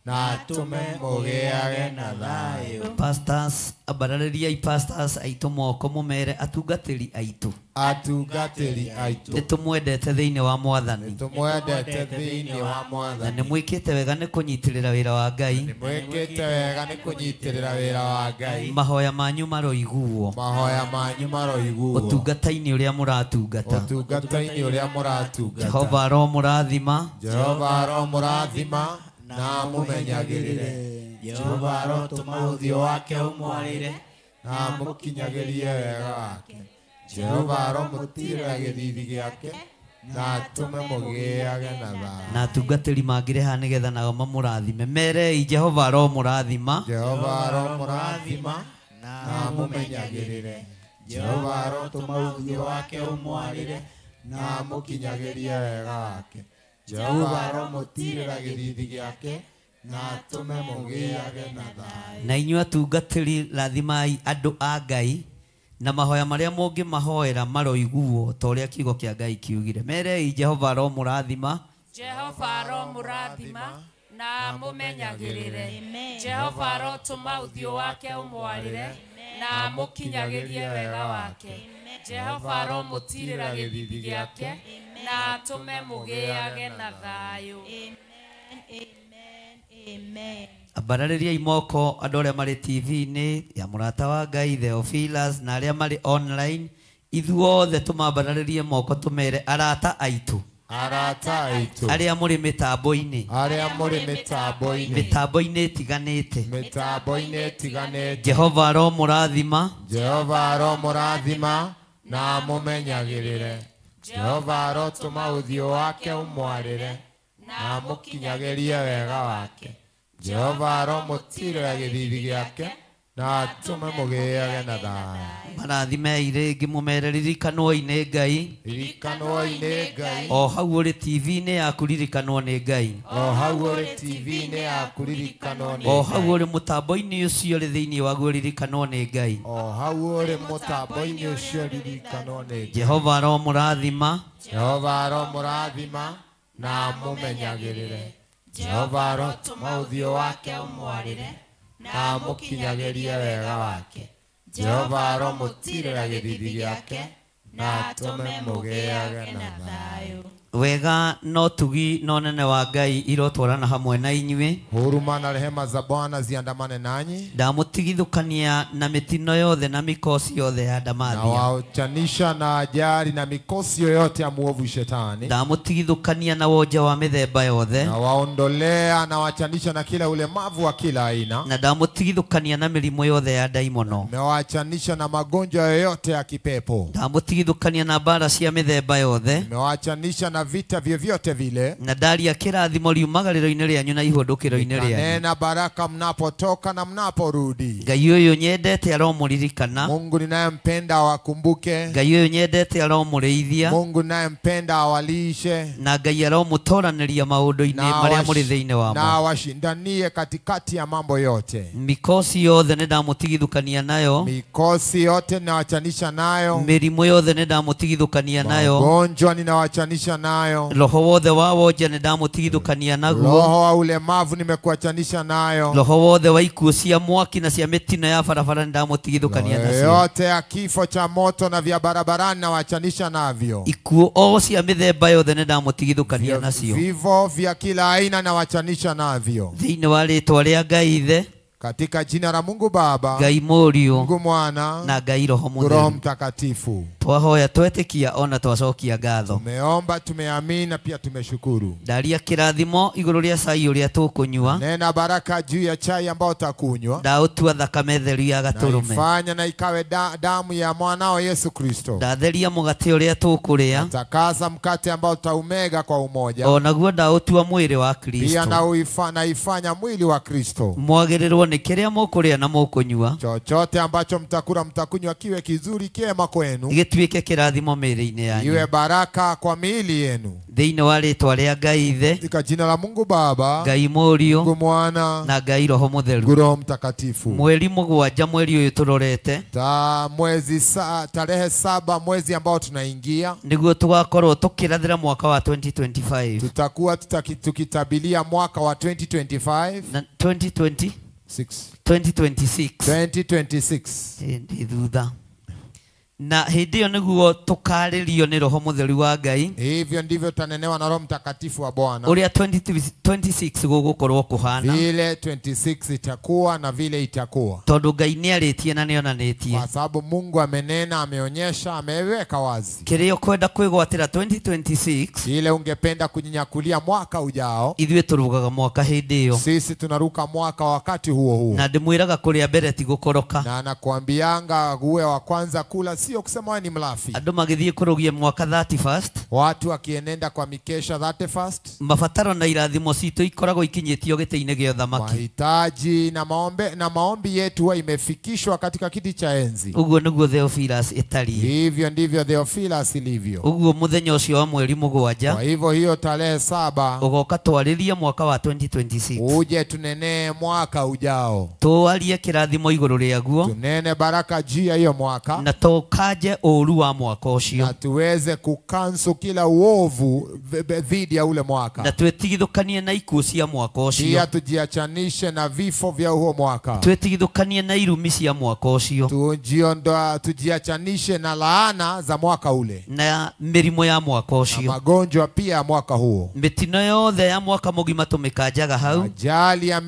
na atũme mũgĩage na thayũ. Pastors, ambararĩriai pastors aitũ moko mũmere atungatĩri aitũ. Atungatĩri aitũ. Nĩtũmwendete thĩinĩ wa Mwathani. Nĩtũmwendete thĩinĩ wa Mwathani. Na nĩmwĩkĩte wega nĩ kũnyitĩrĩra wĩra wa Ngai. Nĩmwĩkĩte wega nĩ kũnyitĩrĩra wĩra wa Ngai. Mahoya manyu maroiguo. Mahoya manyu maroiguo. Ũtungata-inĩ ũrĩa mũratungata. Ũtungata-inĩ ũrĩa mũratungata. Jehova aromũrathima. Jehova aromũrathima na amũmenyagĩrĩre. Jehova arotũma ũthiũ wake ũmwarĩre na amũkinyagĩrie wega wake. Jehova aromũtirĩra gĩthithi gĩake na atũme mũgĩage na thayũ. Na atungatĩri mangĩreha nĩgetha nao mamũrathime. Merei Jehova aromũrathima. Jehova aromũrathima na amũmenyagĩrĩre. Jehova arotũma ũthiũ wake ũmwarĩre na amũkinyagĩrie wega wake. Jehova aromũtirĩra gĩthithi gĩake na atũme mũgĩage na thayũ. Na inyuĩ atungatĩri rathimai andũ a Ngai na mahoya marĩa mũngĩmahoera maroiguo ta ũrĩa kiugo kĩa Ngai kiugire. Merei Jehova aromũrathima. Jehova aromũrathima na amũmenyagĩrĩre. Jehova arotũma ũthiũ wake ũmwarĩre na amũkinyagĩrie wega wake. Jehova aromũtirĩra gĩthithi gĩake na atũme mũgĩage na thayũ. Amen. Ambararĩriai moko andũ arĩa marĩ TV-inĩ ya mũrata wa Ngai Theophilus na arĩa marĩ online, ithuothe tũmambararĩrie moko tũmere arata aitũ. Arata aitũ. Arĩa mũrĩ mĩtambo-inĩ. Arĩa mũrĩ mĩtambo-inĩ. Mĩtambo-inĩ ĩtiganĩte. Mĩtambo-inĩ ĩtiganĩte. Jehova aromũrathima. Jehova aromũrathima na amũmenyagĩrĩre. Jehova arotũma ũthiũ wake ũmwarĩre na amũkinyagĩrie wega wake. Jehova aromũtirĩra gĩthithi gĩake na atũme mũgĩage na thayũ. Marathimei rĩngĩ mũmere ririkanwoi nĩ Ngai. Ririkanwoi nĩ Ngai. O hau ũrĩ TV-inĩ yaku ririkanwo nĩ Ngai. O hau ũrĩ TV-inĩ yaku ririkanwo nĩ Ngai. O hau ũrĩ mũtambo-inĩ ũcio ũrĩ thĩinĩ waguo ririkanwo nĩ Ngai. O hau ũrĩ mũtambo-inĩ ũcio ririkanwo nĩ Ngai. Jehova aromũrathima. Jehova aromũrathima na amũmenyagĩrĩre. Jehova arotũma ũthiũ wake ũmwarĩre na amũkinyagĩrie wega wake. Jehova aromũtirĩra gĩthithi gĩake na atũme mũgĩage na thayũ. Wega no tugi no nene wa Ngai irotwarana hamwe na inyuĩ. Huruma na rehema za Bwana ziandamane nanyi. Ndamũtigithũkania na mĩtino yothe na mikosi yothe ya ndamathia. Na waochanisha na ajali na mikosi yoyote ya muovu shetani. Ndamũtigithũkania na wonje wa mĩthemba yothe. Na waondolea na wachanisha na kila ulemavu wa kila aina. Na ndamũtigithũkania na mĩrimũ yothe ya ndaimono. Na wachanisha na magonjwa yoyote ya kipepo. Ndamũtigithũkania na mbara cia mĩthemba yothe. Na wachanisha na na vita vyovyote vile. Na ndaria kĩrathimo riumagarĩro-inĩ rĩanyu na ihũndũkĩro-inĩ rĩanyu. Nena baraka mnapotoka na mnaporudi. Ngai ũyũ nyendete aromũririkana. Mungu ninayempenda awakumbuke. Ngai ũyũ nyendete aromũrĩithia. Mungu ninayempenda awalishe. Na Ngai aromũtoranĩria maũndũ-inĩ marĩa mũrĩ thĩinĩ wamo. Na awashindanie katikati ya mambo yote. Mikosi yothe nĩndamũtigithũkania nayo. Mikosi yote ninawachanisha nayo. Mĩrimũ yothe nĩndamũtigithũkania nayo. Magonjwa ninawachanisha nayo. Roho wothe wa wonje nĩndamũtigithũkania naguo. Roho wa ulemavu nimekuachanisha nayo. Roho wothe wa ikuũ cia mwaki na cia mĩtino ya barabara nĩndamũtigithũkania nacio. Yote ya kifo cha moto na vya barabarani nawachanisha navyo. Ikuũ o cia mĩthemba yothe nĩndamũtigithũkania nacio. Vifo vya kila aina nawachanisha navyo. Thĩinĩ wa rĩtwa rĩa Ngai Ithe, katika jina la Mungu Baba, Ngai Mũriũ, Mungu Mwana na Ngai Roho Mũtheru, Roho Mtakatifu. Twahoya twetĩkia ona twacokia ngatho. Tumeomba, tumeamini na pia tumeshukuru. Ndaria kĩrathimo igũrũ rĩa cai ũrĩa tũkũnyua. Nena baraka juu ya chai ambayo utakunywa. Ndaũtua thakame theru ya gatũrũme. Naifanya na ikawe damu ya mwanao Yesu Kristo. Ndatheria mũgate ũrĩa tũkũrĩa. Takasa mkate ambao utaumega kwa umoja. Onaguo ndaũtua mwĩrĩ wa Kristo. Pia naifanya mwili wa Kristo. Mwagĩrĩrwo nĩ kĩrĩa mũkũrĩa na mũkũnyua. Chochote ambacho mtakula mtakunywa kiwe kizuri kiema kwenu. Gĩtuĩke kĩrathimo mĩĩrĩ-inĩ yanyu. Iwe baraka kwa miili yenu. Thĩinĩ wa rĩtwa rĩa Ngai Ithe, katika jina la Mungu Baba, Ngai Mũriũ, Mungu Mwana na Ngai Roho Mũtheru, Roho Mtakatifu. Mweri mũgwanja mweri ũyũ tũrorete, mwezi tarehe 7 mwezi ambao tunaingia, nĩguo tũgakorwo tũkĩrathĩra mwaka wa 2025. Tutakuwa tukitabilia mwaka wa 2025 na 2026. 2026 thutha. Na hĩndĩ ĩyo nĩguo tũkarĩrio nĩ Roho Mũtheru wa Ngai. Hivyo ndivyo tutanenewa na Roho Mtakatifu wa Bwana. Ũrĩa 2026 gũgũkorwo kũhana. Vile 26 itakuwa na vile itakuwa. Tondũ Ngai nĩarĩtie na nĩonanĩtie. Kwa sababu Mungu amenena, ameonyesha, ameweka wazi. Kĩrĩa ũkwenda kwĩgwatĩra 2026, ile ungependa kujinyakulia mwaka ujao, ithuĩ tũrugaga mwaka hĩndĩ ĩyo. Sisi tunaruka mwaka wakati huo huo. Na ndĩmwĩraga kũrĩa mbere ti gũkoroka. Na nakwambianga uwe wa kwanza kula, sio kusema wewe ni mlafi. Andũ magĩthiĩ kũrũgia mwaka 31st, watu wakienenda kwa mikesha 31st, mabataro na irathimo citũ ikoragwo ikinyĩtio gĩtĩ-inĩ gĩa ũthamaki. Mahitaji na maombi yetu huwa imefikishwa katika kiti cha enzi. Ũguo nĩguo Theophilus ĩtariĩ. Hivyo ndivyo Theophilus ilivyo. Ũguo mũthenya ũcio wa mweri 7, kwa hivyo hiyo tarehe 7, ũgoka twarĩrie mwaka wa 2026. Uje tunenee mwaka ujao. Twarie kĩrathimo igũrũ rĩaguo. Tunene baraka juu ya hiyo mwaka. Na tukaje ũru wa mwaka ũcio. Na tuweze kukansu kila uovu dhidi ya ule mwaka. Na twĩtigithũkanie na ikuũ cia mwaka ũcio. Pia tujiachanishe na vifo vya huo mwaka. Twĩtigithũkanie na irumi cia mwaka ũcio. Tujiachanishe na laana za mwaka ule. Na mĩrimũ ya mwaka ũcio. Na magonjwa pia ya mwaka huo. Mĩtino yothe ya mwaka mũgima tũmĩkanjaga hau. Ajali ya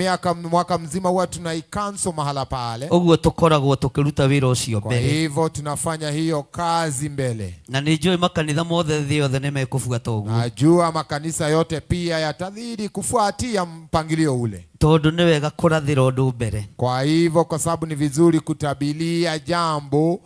mwaka mzima huwa tunaikansu mahala pale. Ũguo tũkoragwo tũkĩruta wĩra ũcio mbere. Kwa hivyo tunafanya hiyo kazi mbele. Na nĩnjũĩ makanitha mothe thĩ yothe nĩmekũbuata ũguo. Najua makanisa yote pia yatadhidi kufuatia mpangilio ule. Tondũ nĩ wega kũrathĩra ũndũ mbere. Kwa hivyo kwa sababu ni vizuri kutabilia jambo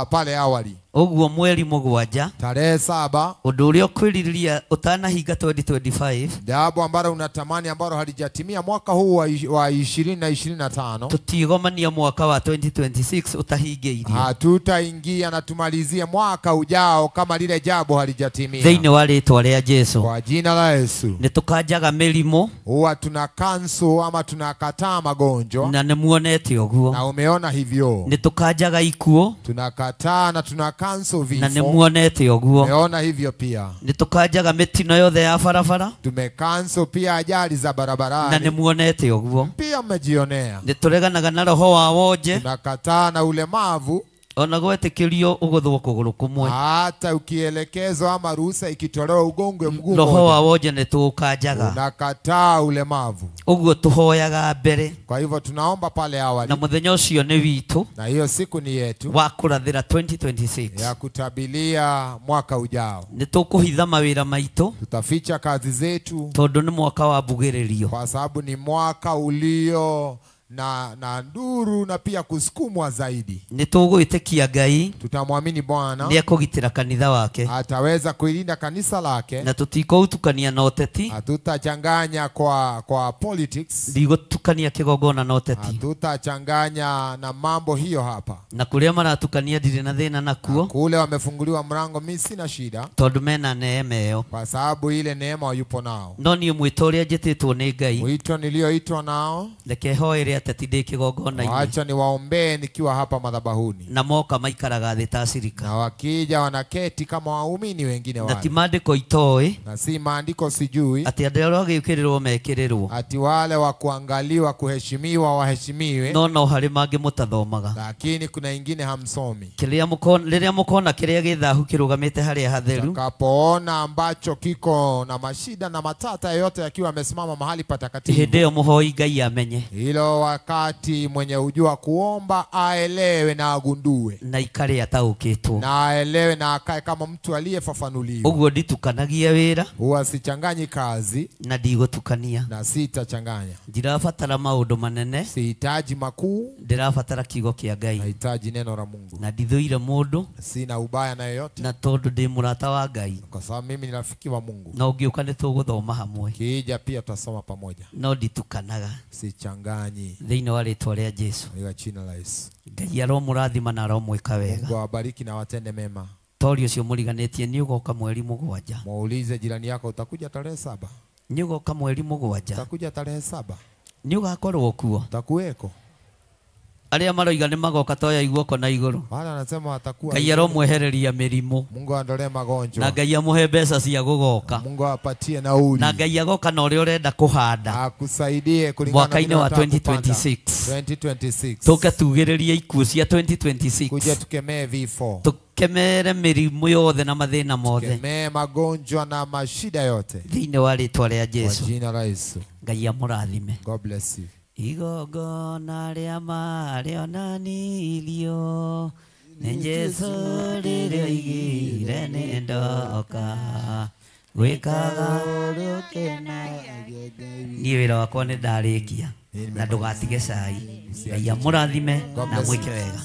pale awali. Ũguo mweri 7, tarehe 7, ũndũ ũrĩa ũkwĩrirĩria ũtanahinga 2025, jambo ambalo unatamani ambalo halijatimia mwaka huu wa 2025, tũtigomania mwaka wa 2026 ũtahingĩirio. Hatutaingia na tumalizie mwaka ujao kama lile jambo halijatimia. Thĩinĩ wa rĩtwa rĩa Jesu. Kwa jina la Yesu. Nĩtũkanjaga mĩrimũ. Huwa tunakansu ama tunakataa magonjwa. Na nĩmuonete ũguo. Na umeona hivyo. Nĩtũkanjaga ikuũ. Tunakataa na tunakansu vifo. Na nĩmuonete ũguo. Umeona hivyo pia. Nĩtũkanjaga mĩtino yothe ya barabara. Tumekansu pia ajali za barabarani. Na nĩmuonete ũguo. Pia mmejionea. Nĩtũreganaga na roho wa wonje. Tunakataa na ulemavu. Ona gwetĩkĩrio ũgũthwo kũgũrũ kũmwe. Hata ukielekezwa ama ruhusa ikitolewa ugongwe mguu mmoja. Roho wa wonje nĩtũũkanjaga. Unakataa ulemavu. Ũguo tũhoyaga mbere. Kwa hivyo tunaomba pale awali. Na mũthenya ũcio nĩ witũ. Na hiyo siku ni yetu. Wa kũrathĩra 2026. Ya kutabilia mwaka ujao. Nĩtũkũhitha mawĩra maitũ. Tutaficha kazi zetu. Tondũ nĩ mwaka wa mbugĩrĩrio. Kwa sababu ni mwaka ulio na nduru na pia kusukumwa zaidi. Nĩ tũgwĩtĩkia Ngai. Tutamwamini Bwana. Nĩ ekũgitĩra kanitha wake. Ataweza kuilinda kanisa lake. Na tũtikũũtukania na ũteti. Hatutachanganya kwa politics. Ndigũtukania kĩgongona na ũteti. Hatutachanganya na mambo hiyo hapa. Na kũrĩa maratukania ndirĩ na thĩna nakuo. Kule wamefunguliwa mlango, mimi sina shida. Tondũ mena neema ĩyo. Kwa sababu ile neema yupo nao. No niĩ mwĩto ũrĩa njĩtĩtwo nĩ Ngai. Mwito nilioitwa nao. Reke hoere ateti ndĩ kĩgongona-inĩ. Acha niwaombee nikiwa hapa madhabahuni. Na moka maikaraga thĩ ta cirika. Na wakija wanaketi kama waumini wengine wale. Na ti maandĩko itoĩ. Na si maandiko sijui. Ati andũ arĩa agĩũkĩrĩrwo mekĩrĩrwo. Ati wale wa kuangaliwa kuheshimiwa waheshimiwe. No harĩ mangĩ mũtathomaga. Lakini kuna ingine hamsomi. Rĩrĩa mũkona kĩrĩa gĩthahu kĩrũgamĩte harĩa hatheru. Utakapoona ambacho kiko na mashida na matata yote yakiwa yamesimama mahali patakatifu. Hĩndĩ ĩyo mũhoi Ngai amenye. Hilo wakati mwenye ujua kuomba aelewe na agundue. Na ikare ataũkĩtwo. Na aelewe na akae kama mtu aliyefafanuliwa. Ũguo nditukanagia wĩra. Huwa sichanganyi kazi. Na ndigũtukania. Na sitachanganya. Ndirabatara maũndũ manene. Sihitaji makuu. Ndirabatara kiugo kĩa Ngai. Nahitaji neno la Mungu. Na ndithũire mũndũ. Sina ubaya na yoyote. Na tondũ ndĩ mũrata wa Ngai. Kwa sababu mimi ni rafiki wa Mungu. Na ũngĩũka nĩtũgũthoma hamwe. Kija pia tutasoma pamoja. No nditukanaga. Sichanganyi. Thĩinĩ wa rĩtwa rĩa Jesu. Katika jina la Yesu. Ngai aromũrathima na aromwĩka wega. Mungu awabariki na watende mema. Tori ũcio mũriganĩtie nĩ ũgoka mweri 7. Muulize jirani yako utakuja tarehe 7. Nĩ ũgoka mweri 7. Utakuja tarehe 7. Nĩ ũgakorwo kuo. Utakuweko. Arĩa maroiga nĩ magoka toya iguoko na igũrũ. Wale wanasema watakuwa. Ngai aromwehereria mĩrimũ. Mungu aondolee magonjwa. Na Ngai amũhe mbeca cia gũgoka. Mungu awapatie nauli. Na Ngai agoka na ũrĩa ũrenda kũhanda. Akusaidie kulingana na mwaka-inĩ wa 2026. 2026. Tũke tugĩrĩrie ikuũ cia 2026. Kuja tukemee vifo. Tukemere mĩrimũ yothe na mathĩna mothe. Tukemee magonjwa na mashida yote. Thĩinĩ wa rĩtwa rĩa Jesu. Kwa jina la Yesu. Ngai amũrathime. God bless you. Igongona rĩa marĩonanirio nĩ Jesu rĩrĩa oigire nĩ ndoka gwĩkaga niĩ wĩra wakwa nĩ ndarĩkia na ndũgatige cai. Ngai amũrathime na mwĩke wega.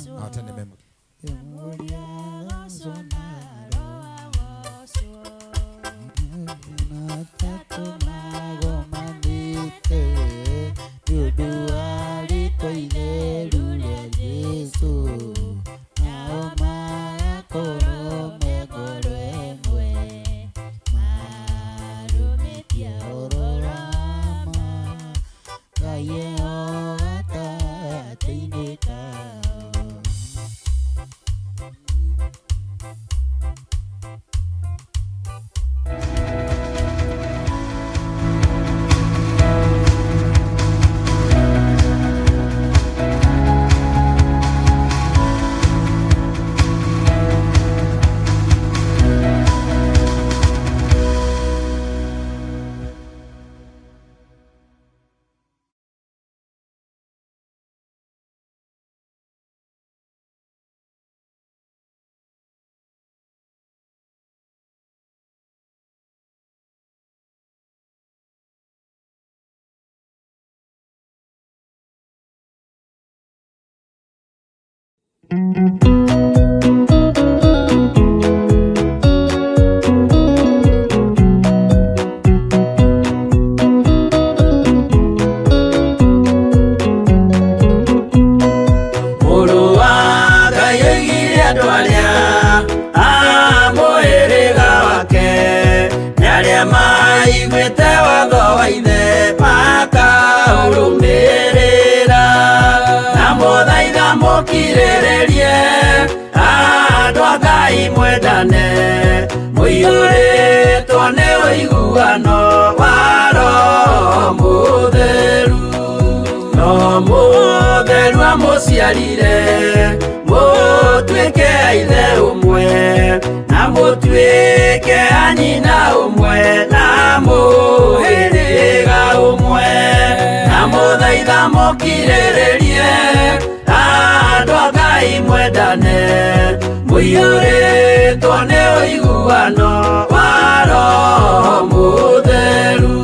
Mũtheru.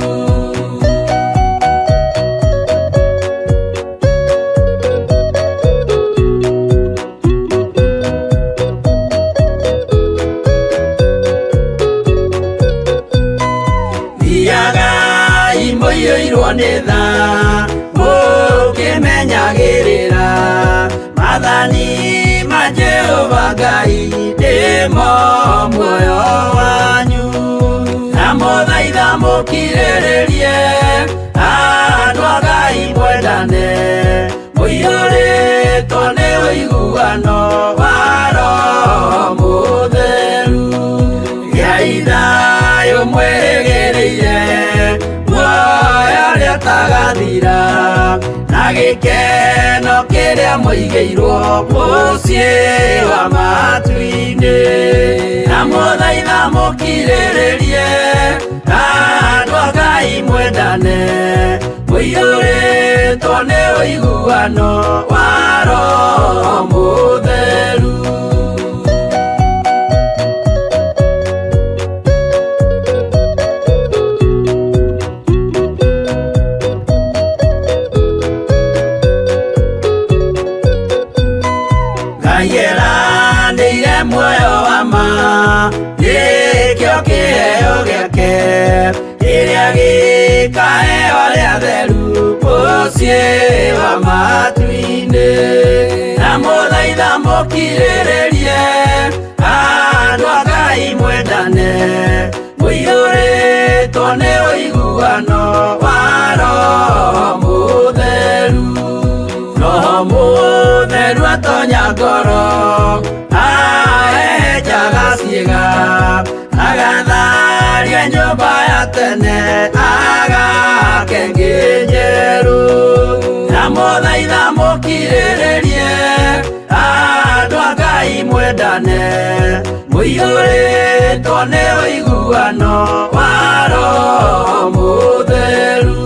Maathani ma Jehova Ngai nĩmo muoyo wanyu. Ndamũthaitha mũkirĩrĩrie, andũ a Ngai mwendane, mũiyũrĩtwo nĩ ũiguano wa Roho Mũtheru. Gĩai thayũ mwĩrĩgĩrĩire muoyo ũrĩa ũtagathira, na gĩkeno kĩrĩa mũigĩirwo mũciĩ wa matu-inĩ. Ndamũthaitha mũkirĩrĩrie, andũ a Ngai mwendane, mũiyũrĩtwo nĩ ũiguano wa Roho Mũtheru. Ngai eranĩire muoyo wa ma, nĩkĩo kĩheo gĩake kĩrĩa gĩkaheo arĩa atheru mũciĩ wa matu-inĩ. Ndamũthaitha mũkirĩrĩrie, andũ a Ngai mwendane, mũiyũrĩtwo nĩ ũiguano wa Roho Mũtheru. Roho Mũtheru atonya ngoro, ahehenjaga ciĩga, agatharia nyũmba ya tene, agake ĩngĩ njerũ. Ndamũthaitha mũkirĩrĩrie, andũ a Ngai mwendane, mũiyũrĩtwo nĩ ũiguano wa Roho Mũtheru.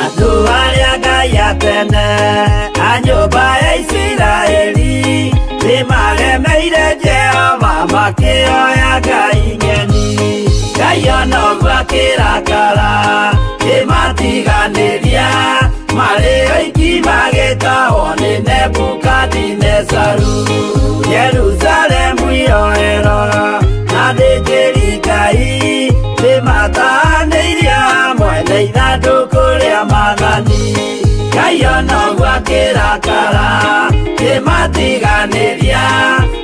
Andũ arĩa Ngai a tene a nyũmba ya Isiraeli nĩmaremeire Jehova makĩoya ngai ng'eni. Ngai ona ũguo akĩrakara kĩmatiganĩria, marĩ oiki magĩtahwo nĩ Nebukadinezaru. Jerusalemu iroero na athĩnjĩri Ngai nĩmatahanĩirie hamwe na ithandũkũ rĩa maathani. Ngai ona ũguo akĩrakara kĩmatiganĩria,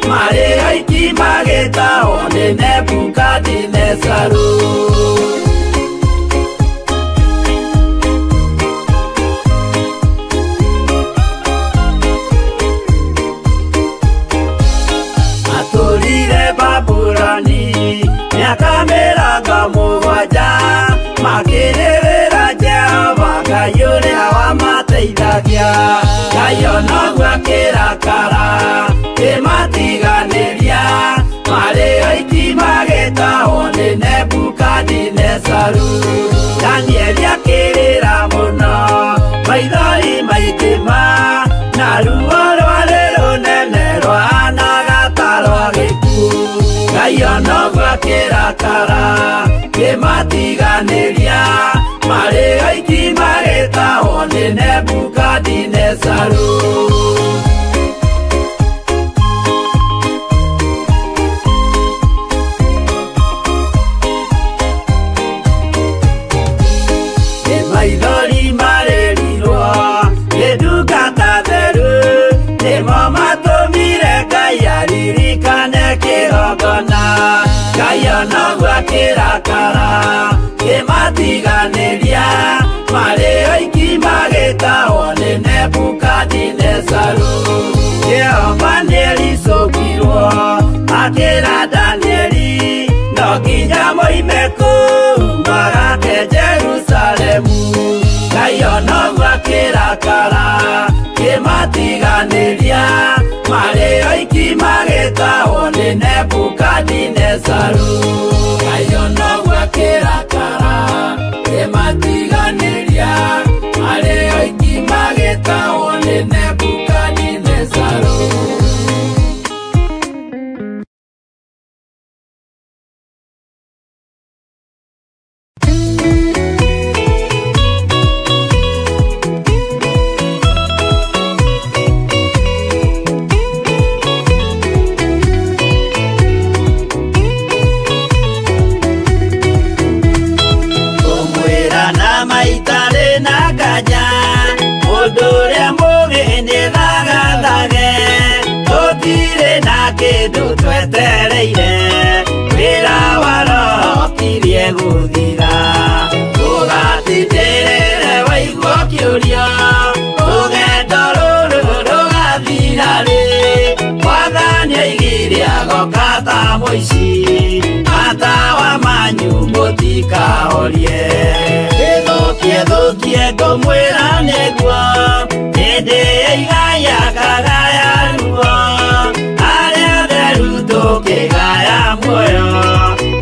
marĩ oiki magĩtahwo nĩ Nebukadinezaru. Matũrire Babuloni mĩaka 70, makĩrĩrĩra Jehova Ngai ũrĩa wamateithagia. Ngai ona ũguo akĩrakara kĩmatiganĩria, marĩ oiki magĩtahwo nĩ Nebukadinezaru. Danieli akĩrĩra mũno, maithori maingĩ ma, na ruo rwarĩ rũnene rwahanaga ta rwa gĩkuũ. Ngai ona ũguo akĩrakara kĩmatiganĩria, marĩ oiki magĩtahwo nĩ Nebukadinezaru. Nĩ maithori marĩrirwo nĩ ndungata theru, nĩmo matũmire Ngai aririkane kĩgongona. Ngai ona ũguo akĩrakara kĩmatiganĩria, marĩ oiki magĩtahwo nĩ Nebukadinezaru. Jehova nĩericũkirwo akĩra Danieli, no nginya moime kũu magake Jerusalemu. Ngai ona ũguo akĩrakara kĩmatiganĩria, marĩ oiki magĩtahwo nĩ Nebukadinezaru. Ngai ona ũguo akĩrakara kĩmatiganĩria, marĩ oiki magĩtahwo nĩ Nebukadinezaru. kĩndũ twetereire wĩra wa roho kirie gũthira ũgatindĩrĩre waigua kĩũria rũgendo rũrũ rũgathira rĩ mwathani aigire agoka ta mũici matawa manyu mũtikahorie ĩthũkie thũkie ngũmwĩra nĩguo hĩndĩ ĩigaya kagaya ruo arĩa atheru tũkĩgaya muoyo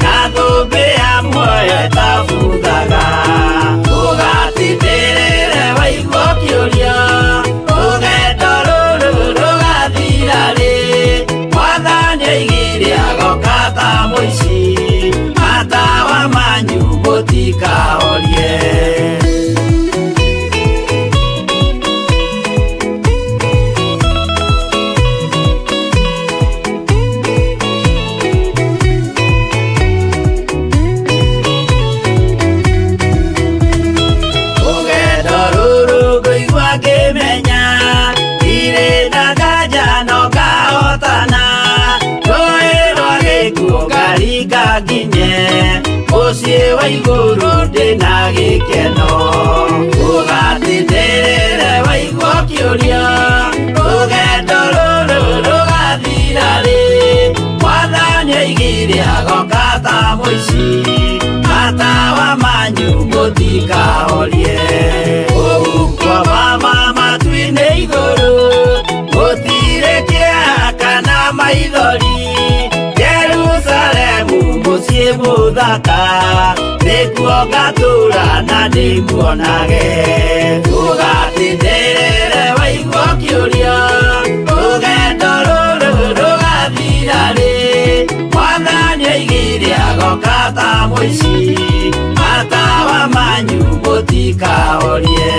na thũmbĩ ya muoyo ĩtabuthaga ũgatindĩrĩre waigua kĩũria rũgendo rũrũ rũgathira rĩ mwathani aigire agoka ta mũici matawa manyu mũtikahorie. Rũgendo rũrũ ngũigua ngĩmenya ndirĩ na nganja no ngahotana rũĩ rwa gĩkuũ ngaringa nginye mũciĩ wa igũrũ ndĩna gĩkeno ũgatindĩrĩre waigua kĩũria rũgendo rũrũ rũgathira rĩ mwathani aigire agoka ta mũici matawa manyu mũtikahorie ũguo mama matu-inĩ igũrũ gũtirĩ kĩeha kana maithori Jerusalemu mũciĩ mũthaka nĩkuo ngatũũra na ndĩmuonage ũgatindĩrĩre waigua kĩũria rũgendo rũrũ rũgathira rĩ mwathani aigire agoka ta mũici matawa manyu mũtikahorie.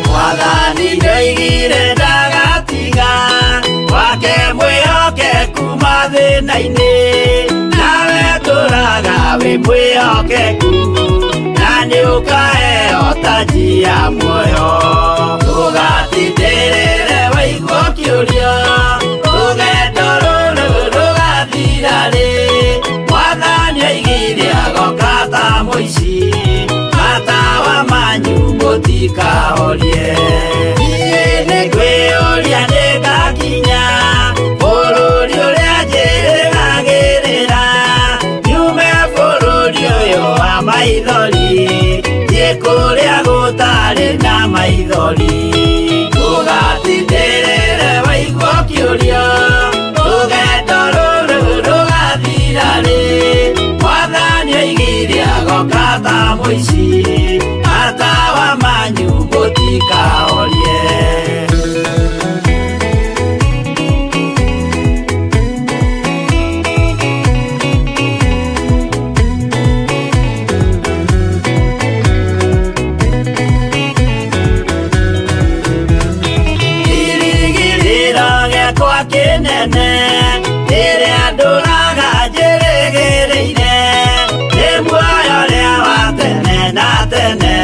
Mwathani ndoigire ndagatiga wake mwĩhokeku mathĩna-inĩ nawe tũraga wĩ mwĩhokeku na nĩũkaheo taji ya muoyo ũgatindĩrĩre waigua kĩũria rũgendo rũrũ rũgathira rĩ mwathani aigire agoka ta mũici matawa manyu mũtikahorie niĩ nĩngwĩyũria nĩngakinya bũrũri ũrĩa njĩrĩgagĩrĩra nyume bũrũri ũyũ wa maithori thiĩ kũrĩa gũtarĩ na maithori ũgatindĩrĩre waigua kĩũria rũgendo rũrũ rũgathira rĩ mwathani aigire agoka ta mũici matawa manyu mũtikahorie. Kĩrĩgĩrĩro gĩakwa kĩnene rĩrĩa ndũraga njĩrĩgĩrĩire nĩ muoyo ũrĩa wa tene na tene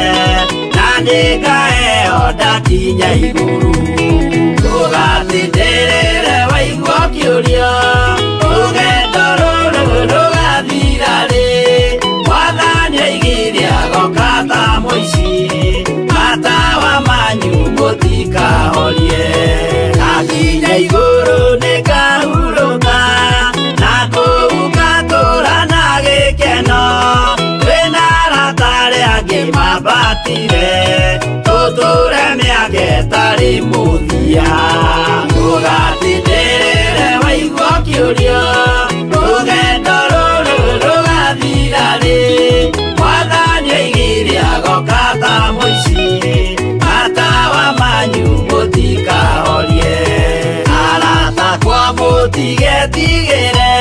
na nĩngaheo ndakinya igũrũ ũgatindĩrĩre waigua kĩũria rũgendo rũrũ rũgathira rĩ mwathani aigire agoka ta mũici matawa manyu mũtikahorie ndakinya igũrũ nĩngahurũka na kũu ngatũũra na gĩkeno twĩna arata arĩa angĩ mambatire tũtũũre mĩaka ĩtarĩ mũthia ũgatindĩrĩre waigua kĩũria rũgendo rũrũ rũgathira rĩ mwathani aigire agoka ta mũici matawa manyu mũtikahorie arata kwa mũtigetigĩre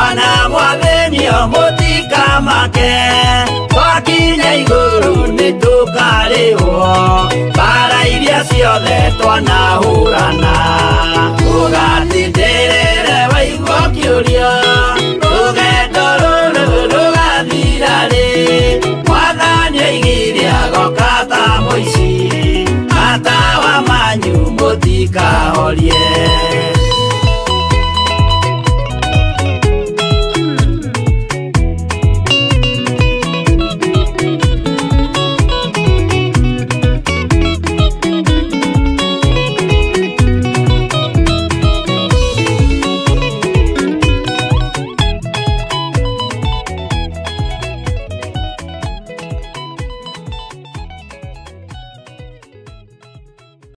ona mwathĩnio mũtikamake twakinya igũrũ nĩtũkarĩhwo mbara iria ciothe twanahũrana ũgatindĩrĩre Mũtikahorie.